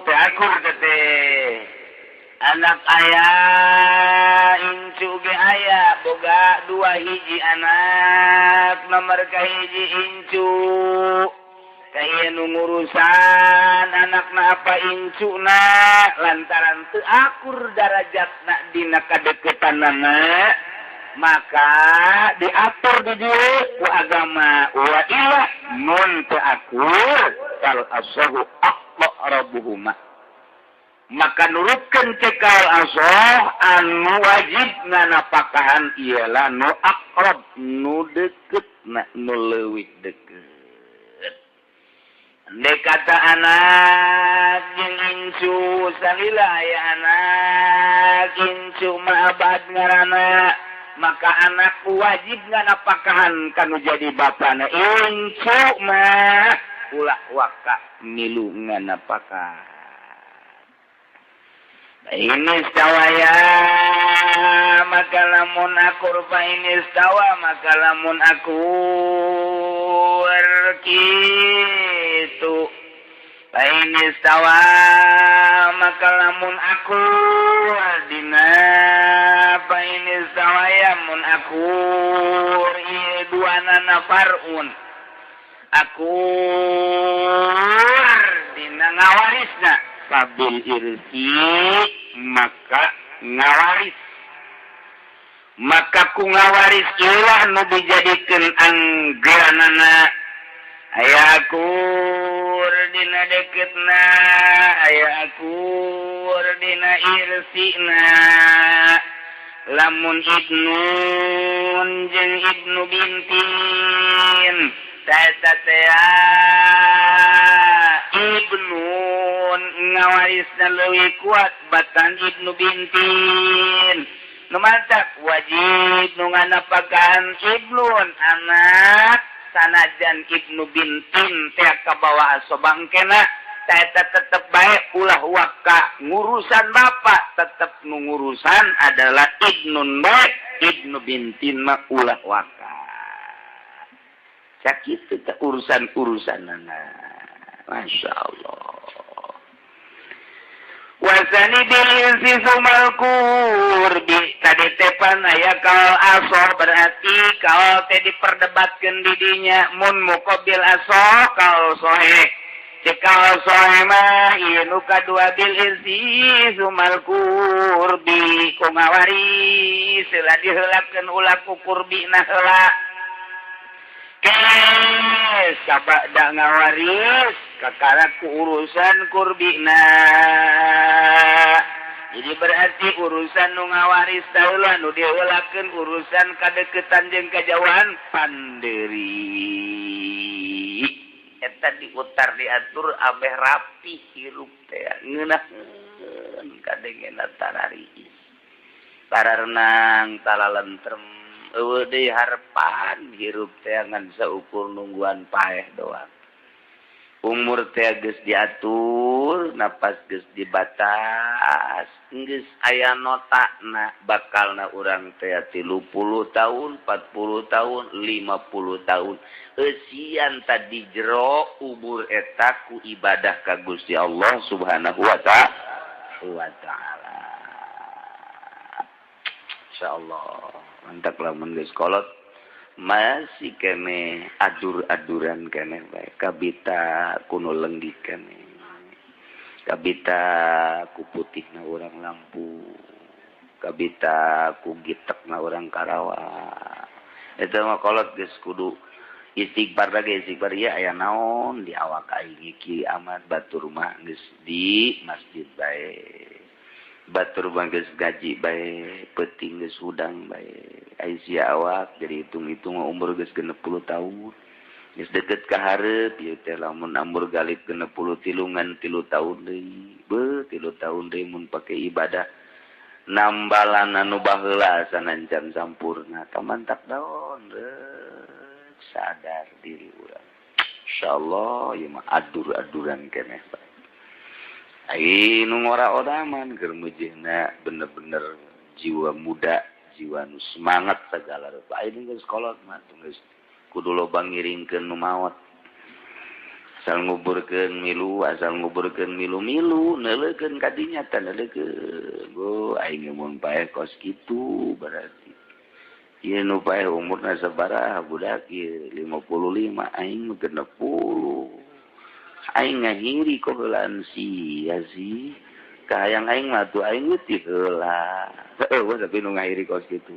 teh akur teh anak aya incu ge aya boga dua hiji anak nomor kahiji incu kaya nu ngurusan anakna apa incuna lantaran teu akur darajatna dina kadeukeutanana maka diatur di dieu ku agama wa illa mun teu akur kal asahu aqrabuhuma maka nurutkeun cekal asah anu wajib nganapakahan ialah nu aqrab nu deukeut na nu leuwih deukeut. Andai kata anak jeung incu salila aya anak incu mah abad ngaranna maka anak wajib nganapakahan kanu jadi bapana incu mah ulah waka milu nganapakahan. Ini istawaya maka lamun akur fa ini istawa maka lamun akur kitu fa ini istawa maka lamun akur dina fa ini istawaya mun akur ieu duanana farun akur dina ngawarisna fabil irsi maka ngawaris maka ku ngawaris ilah nu dijadikeun anggeranana aya akur dina deketna aya akur dina irsina lamun ibnun jeung ibnu bintin ta teh ibnun ngawarisna leuwih kuat batan ibnu bintin nu mantap wajib nu nganapakan ibnun anak sanajan ibnu bintin teh kabawa sobangkena eta tetep baik ulah waka ngurusan bapak tetep nu ngurusan adalah ibnun baik ibnu bintin mah ulah waka sakitu teh urusan-urusanana. Masya Allah. Wasani bil insi sumal kurbi tadi tepan aya kal aso berarti kal teh diperdebatkeun di dinya mun muqabil aso kal soheh. Cekal soema ieu nu kadua bil irsi sumal kurbi ku ngawaris heula diheulakeun ulah ku kurbi na heula. Kes sabada ngawaris kakara ku urusan kurbina. Jadi berarti urusan nu ngawaris daheula nu diheulakeun urusan kadeketan jeung kajauhan panderi. Eta diutar diatur ameh rapi hirup teh ngeunaheun kadengena tarariis. Tararenang talalentrem eueuh deui harepan hirup teh ngan saukur nungguan paeh doang. Umur teh geus diatur, napas geus dibatas, geus aya notana bakalna urang teh 30 tahun, 40 tahun, 50 tahun. Eusian tadi jero umur eta ku ibadah ka Gusti Allah Subhanahu wa ta'ala. Insyaallah mantap lamun geus kolot masih kene adur-aduran kene bae kabita kuno lenggih kene kabita ku putihna urang lampu kabita ku gitekna urang Karawang. Eta mah kolot geus kudu istighfar lagi istighfar ya aya naon di awak aing iki amat batur mah geus di masjid bae batur mah geus gaji bae peuting geus hudang bae ai sia awak jadi hitung-hitung umur geus 60 tahun geus deket ka hareup ieu teh lamun amur galip 63 ngan 3 tahun deui beuh 3 tahun deui mun pake ibadah nambalan anu baheula sanancan sampurna kamantak daon sadar diri urang. Insyaallah ieu mah adur-aduran keneh bae. Ai nu ngora odaman keur mujehna bener-bener jiwa muda, jiwa nu semangat segala rupa. Ai geus kolot mah geus kudu loba ngiringkeun nu maot. Asal nguburkeun milu, asal nguburkeun milu-milu, neuleukeun ka dinya teh neuleukeun. Go aing mun paeh kos kitu berarti. Ieu nu paeh umurna sabaraha budak ieu 55 aing 60. Aing ngahiri kok heulaan sia sih. Kahayang aing mah tuh aing leutik heula. Heuh tapi nu ngahiri kos kitu.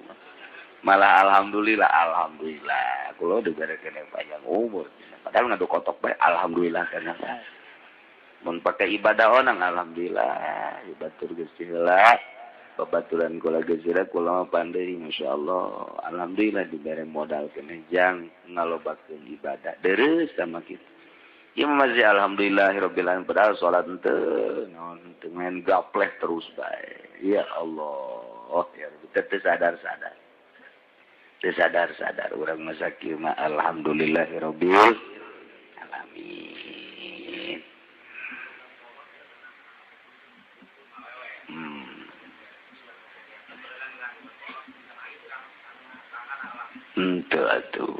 Malah alhamdulillah, alhamdulillah. Kula dibere keneh panjang umur. Padahal ngadu kotok bae alhamdulillah kana. Mun pake ibadah onang alhamdulillah, batur geus heula. Babaturan kula geus heula kula mah pandai masyaallah. Alhamdulillah dibere modal keneh jang ngalobakeun ibadah. Deres sama kitu. Ieu mah masih alhamdulillahirabbil alamin padahal salat henteu naon henteu main gapleh terus bae. Ya Allah, ya teu sadar-sadar. Teu sadar-sadar urang mah sakieu mah alhamdulillahirabbil alamin. Henteu atuh.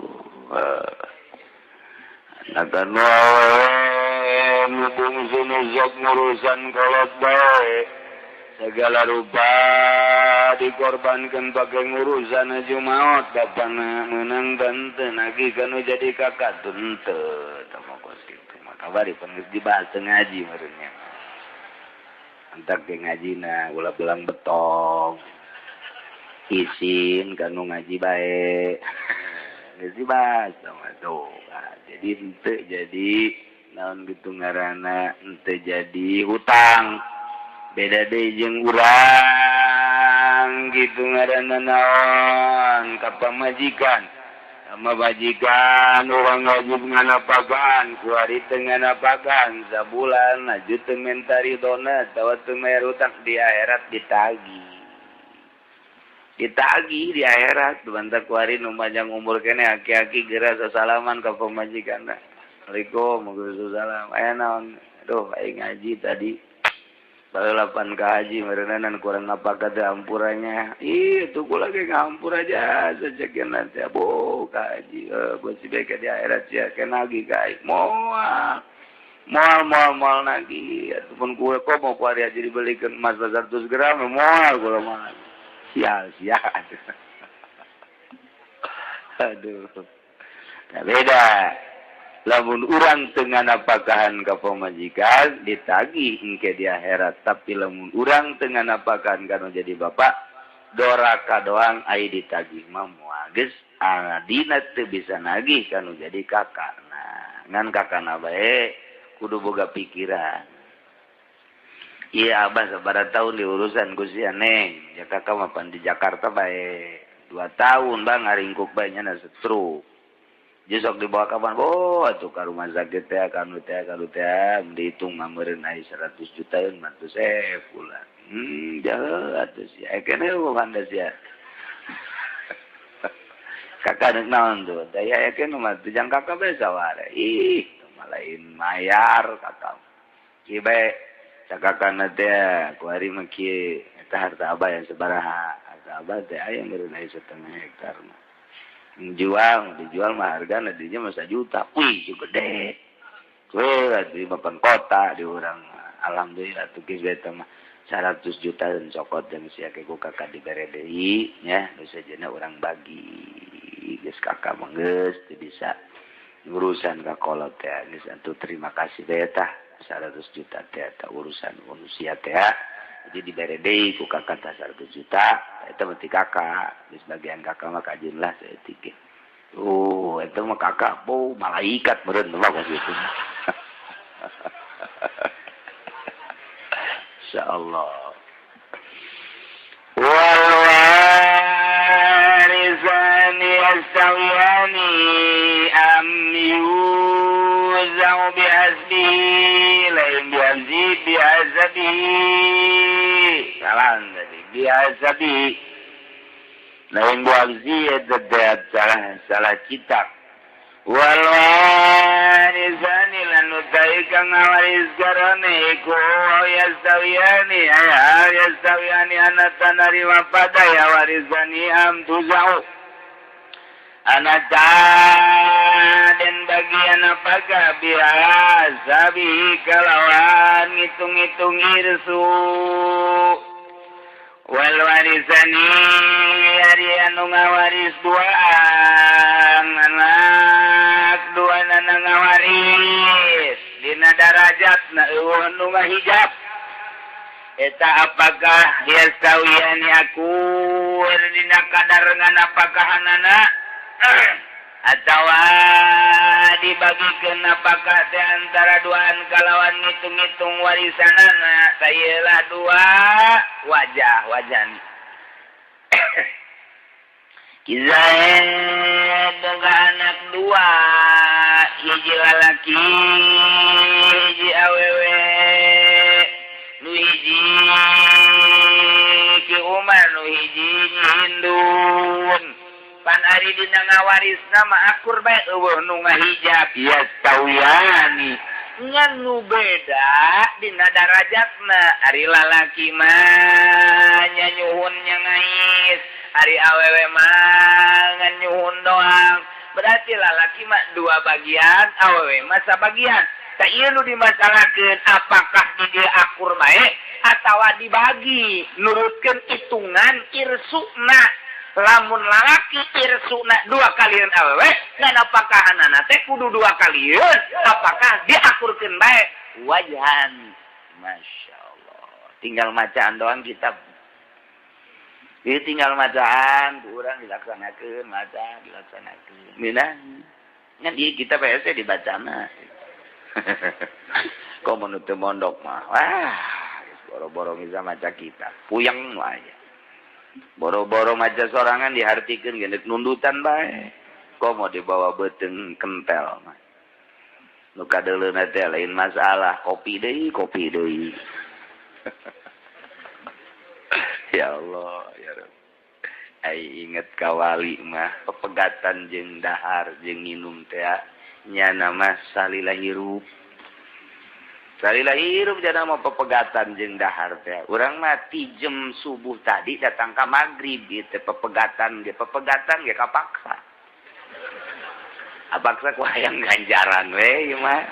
Akan wae mubung sunuzok ngurusan kolot bae segala rupa dikorbankan pakai ngurusan aju maot bapana menang tante nagih kanu jadi kakak tente tama kos kitu mah kabari pan geus dibahas teu ngaji meureunnya antak ge ngajina ulah belang betong isin kanu ngaji bae geus dibahas sama tuh. Jadi henteu jadi naon gitu ngaranna henteu jadi hutang beda deui jeung urang gitu ngaranna naon ka pamajikan sama majikan urang wajib nganapakan kuari teu nganapakan sabulan aju teu menta ridona atawa teu mayar hutang di akhirat ditagih ditagih di akhirat bantak kuari nu panjang umur keneh aki-aki geura sasalaman ka pamajikanna. Assalamualaikum waalaikumsalam. Aya naon? Aduh aing ngaji tadi. Baheula pan ka haji meureunana kurang napakah teh ampurannya. Ih tuh kula ge ngampur aja sacekeun teh bo ka haji. Beusi bae di akhirat sia ke nagih ka aing. Moal. Moal moal moal nagih ataupun kue kok mau kuari aja dibelikeun emas 100 gram moal kula mah. Sial, sial. Aduh. Nah, beda. Lamun urang teu nganapakahan ka pamajikan ditagih engke di akhirat, tapi lamun urang teu nganapakahan kana jadi bapak doraka doang, ai ditagih mah moal, geus adina teu bisa nagih kanu jadi kakak. Nah, ngan kakana bae kudu boga pikiran. Iya, abah sabaraha tahun diurusan ku sia, Neng? Ya kakak mah pan di Jakarta bae 2 tahun, bang, ngaringkuk bae nya stroke. Jadi sok dibawa kapan? Oh, atuh ka rumah sakit teh, kanu teh, kanu teh, dihitung mah meureun ai 100 juta mah tuh bulan. Jauh atuh sia. Kene bukan da sia. Kakak deuk naon tuh? Daya yakin mah tuh jang kakak bae saware. Ih, lain mayar kakak. Kieu bae cakakana teh kuari mah kieu, eta harta abah yang sabaraha? Harta abah teh aya meureun aya setengah hektar mah. Jual, dijual mah harga dinya masa juta. Wih, gede. Wih, di mapan kota di urang. Alhamdulillah tuh geus beta mah 100 juta dan cokot dan sia ku kakak dibere deui nya, nu sejenna urang bagi. Geus kakak mah geus teu bisa urusan ka kolot teh, geus atuh terima kasih teh tah 100 juta teh tah urusan manusia teh. Jadi dibere deui ku kakak tah 100 juta eta mah ti kakak, geus bagian kakak mah kajeun lah saeutik ge. Oh, eta mah kakak, oh, malaikat meureun mah gitu. Insyaallah. Wal warisani yastawiyani am yuzau bihasbihi, lain bihasbi, bihasabihi. Salah tadi, bihasabihi. Lain bihasbi eta teh salah salah kitab. Wal warisani lan utai kang ngawaris garane iku yastawiyani, ay yastawiyani ana tanarima pada ya warisani am tuzau ana dan bagian apakah biasa bi kalawan ngitung-ngitung irsu. Wal warisani ari anu ngawaris duaan, anak dua nana ngawaris dina darajat na eueuh nu ngahijab eta apakah yastawiyani akur dina kadar nganapakahanana atawa dibagikeun apakah teh antara duaan kalawan ngitung-ngitung warisanana? Sayelah dua wajah wajan. Ki Zaid boga anak dua, hiji lalaki, hiji awewe. Nu hiji Ki Umar, nu hiji Nyi Hindun. Pan ari dina ngawarisna mah akur bae, eueuh nu ngahijab, yastawiyani, ngan nu beda dina darajatna. Ari lalaki mah nyanyuhun nya ngais, ari awewe mah ngan nyuhun doang. Berarti lalaki mah dua bagian, awewe mah sabagian. Tak ieu nu dimasalahkeun, apakah di dieu akur bae atawa dibagi nurutkeun hitungan irsuna? Lamun lalaki irsuna dua kalian, awewe ngan apakah anak teh kudu dua kalian, apakah diakurkeun bae? Wajhan, Masya Allah, tinggal macaan doang kitab. Jadi tinggal macaan, kurang dilaksanakan, maca dilaksanakan. Mina, ngan ieu kita PS dibacana. Kok menutup mondok mah, wah, boro-boro bisa maca kitab, puyeng wae. Boro-boro maca sorangan dihartikeun geus nundutan bae. Kok mau dibawa beuteung kentel mah. Nu kadeuleuna teh lain masalah, kopi deui, kopi deui. Ya Allah, ya Rabb. Ai inget kawali mah pepegatan jeung dahar jeung minum teh nyana mah salila hirup. Salila hirup jana mah pepegatan jeung dahar teh. Urang mah ti jam subuh tadi datang ka magrib ieu teh pepegatan ge, pepegatan ge kapaksa. Apaksa ku hayang ganjaran we ieu mah.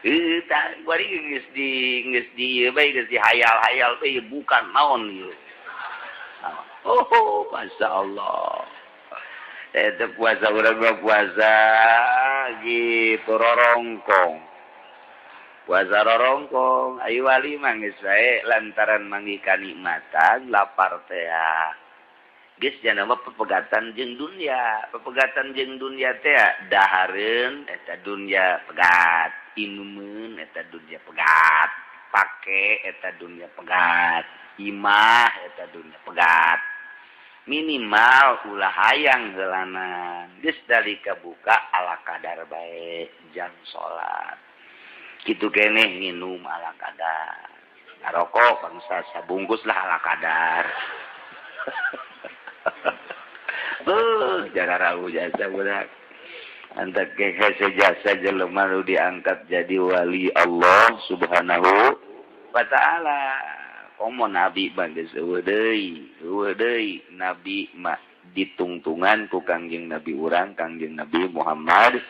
Eh, tah bari geus di ieu bae, geus dihayal-hayal bae bukan naon ieu. Oh, Masya Allah. Itu puasa urang mah puasa. Gitu rorongkong. Puasa rorongkong, ayo wali mah geus wae lantaran manggih kanikmatan lapar teh. Geus jana mah pepegatan jeung dunya, pepegatan jeung dunya teh dahareun eta dunya pegat, inumeun eta dunya pegat, pake eta dunya pegat, imah eta dunya pegat. Minimal ulah hayang heulanan. Geus dalika buka ala kadar bae jam salat. Gitu keneh nginum ala kadar, ngarokok bangsa sabungkus lah ala kadar. Jara rawu jasa budak. Antak hese jasa jelema nu diangkat jadi wali Allah Subhanahu wa taala. Komo nabi mah geus eueuh deui, nabi mah ditungtungan ku Kangjeng Nabi urang, Kangjeng Nabi Muhammad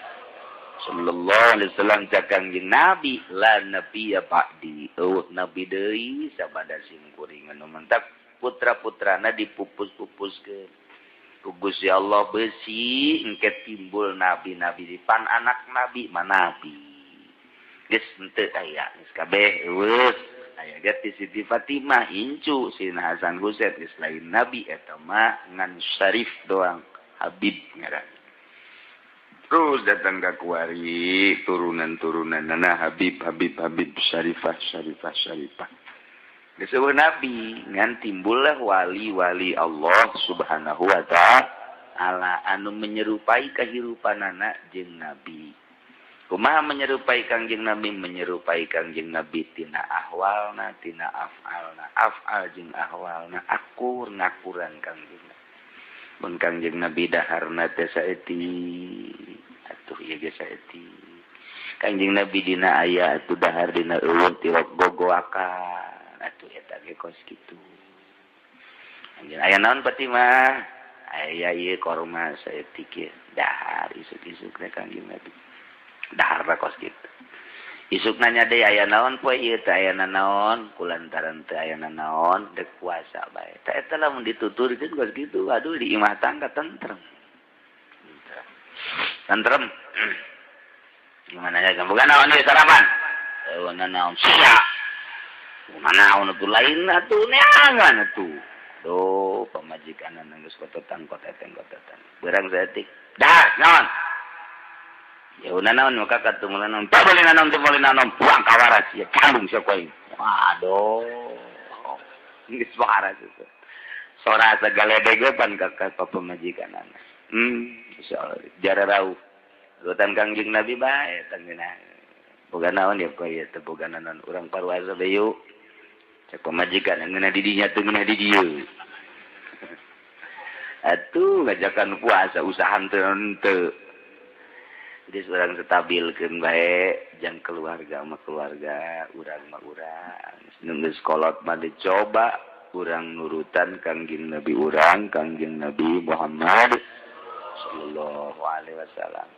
sallallahu alaihi wasallam. Cak Kangjeng Nabi, la nabiyya ba'di, eueuh nabi deui sabada sim kuring. Anu mantap putra-putrana dipupus-pupuskeun ku Gusti Allah besi engke timbul nabi-nabi di pan anak nabi mah nabi geus henteu aya, geus kabeh eueuh. Aya ge ti Siti Fatimah incu Sina Hasan Husain, geus lain nabi eta mah, ngan syarif doang, Habib ngaran. Terus datang ke kuari turunan-turunan nana Habib, Habib, Habib, Syarifah, Syarifah, Syarifah. Disebut nabi ngan timbullah wali-wali Allah Subhanahu wa ta'ala anu menyerupai kehidupan anak jeung nabi. Kumaha menyerupai Kangjeng Nabi? Menyerupai Kangjeng Nabi tina ahwalna, tina af'alna, af'al jeung ahwalna akur ngakuran Kangjeng Nabi. Mun Kangjeng Nabi daharna teh saeutik, atuh ieu ge saeutik. Kangjeng Nabi dina aya atuh dahar dina eueuh tilok gogoakan, atuh eta ge kos kitu. Anjeun aya naon Fatimah? Aya ieu korma saeutik ieu. Dahar isuk-isuk teh Kangjeng Nabi. Dahar kos kitu. Isuk nanya deui aya naon poe ieu teh, aya naon? Kulantaran teh aya naon dek puasa bae. Tah eta lamun dituturkeun kos kitu, aduh di imah tangga tentrem. Tentrem. Gimana ya? Bukan naon ieu sarapan? Eueuh naon sia. Mana naon atuh lain atuh neangan atuh. Duh, pamajikan geus kototan koteteng kotetan. Beurang saeutik. Dah, naon? Ya udah naon maka katuh naon. Tak boleh naon, teu boleh naon. Buang kawaras ya canggung sia koe. Waduh. Geus waras itu. Sora sagala degepan ka ka pamajikan. Insyaallah jara rauh. Rutan Kangjeng Nabi bae tanggeuna. Boga naon ya koe ya teu boga naon urang parwasa bae yuk. Cek pamajikan ngeunah di dinya teu ngeunah di dieu. Atuh ngajakan puasa usaha teu henteu. Jadi urang stabilkeun bae jang keluarga mah keluarga, urang mah urang. Nu geus kolot mah dicoba urang nurutan Kangjeng Nabi urang, Kangjeng Nabi Muhammad sallallahu alaihi wasallam.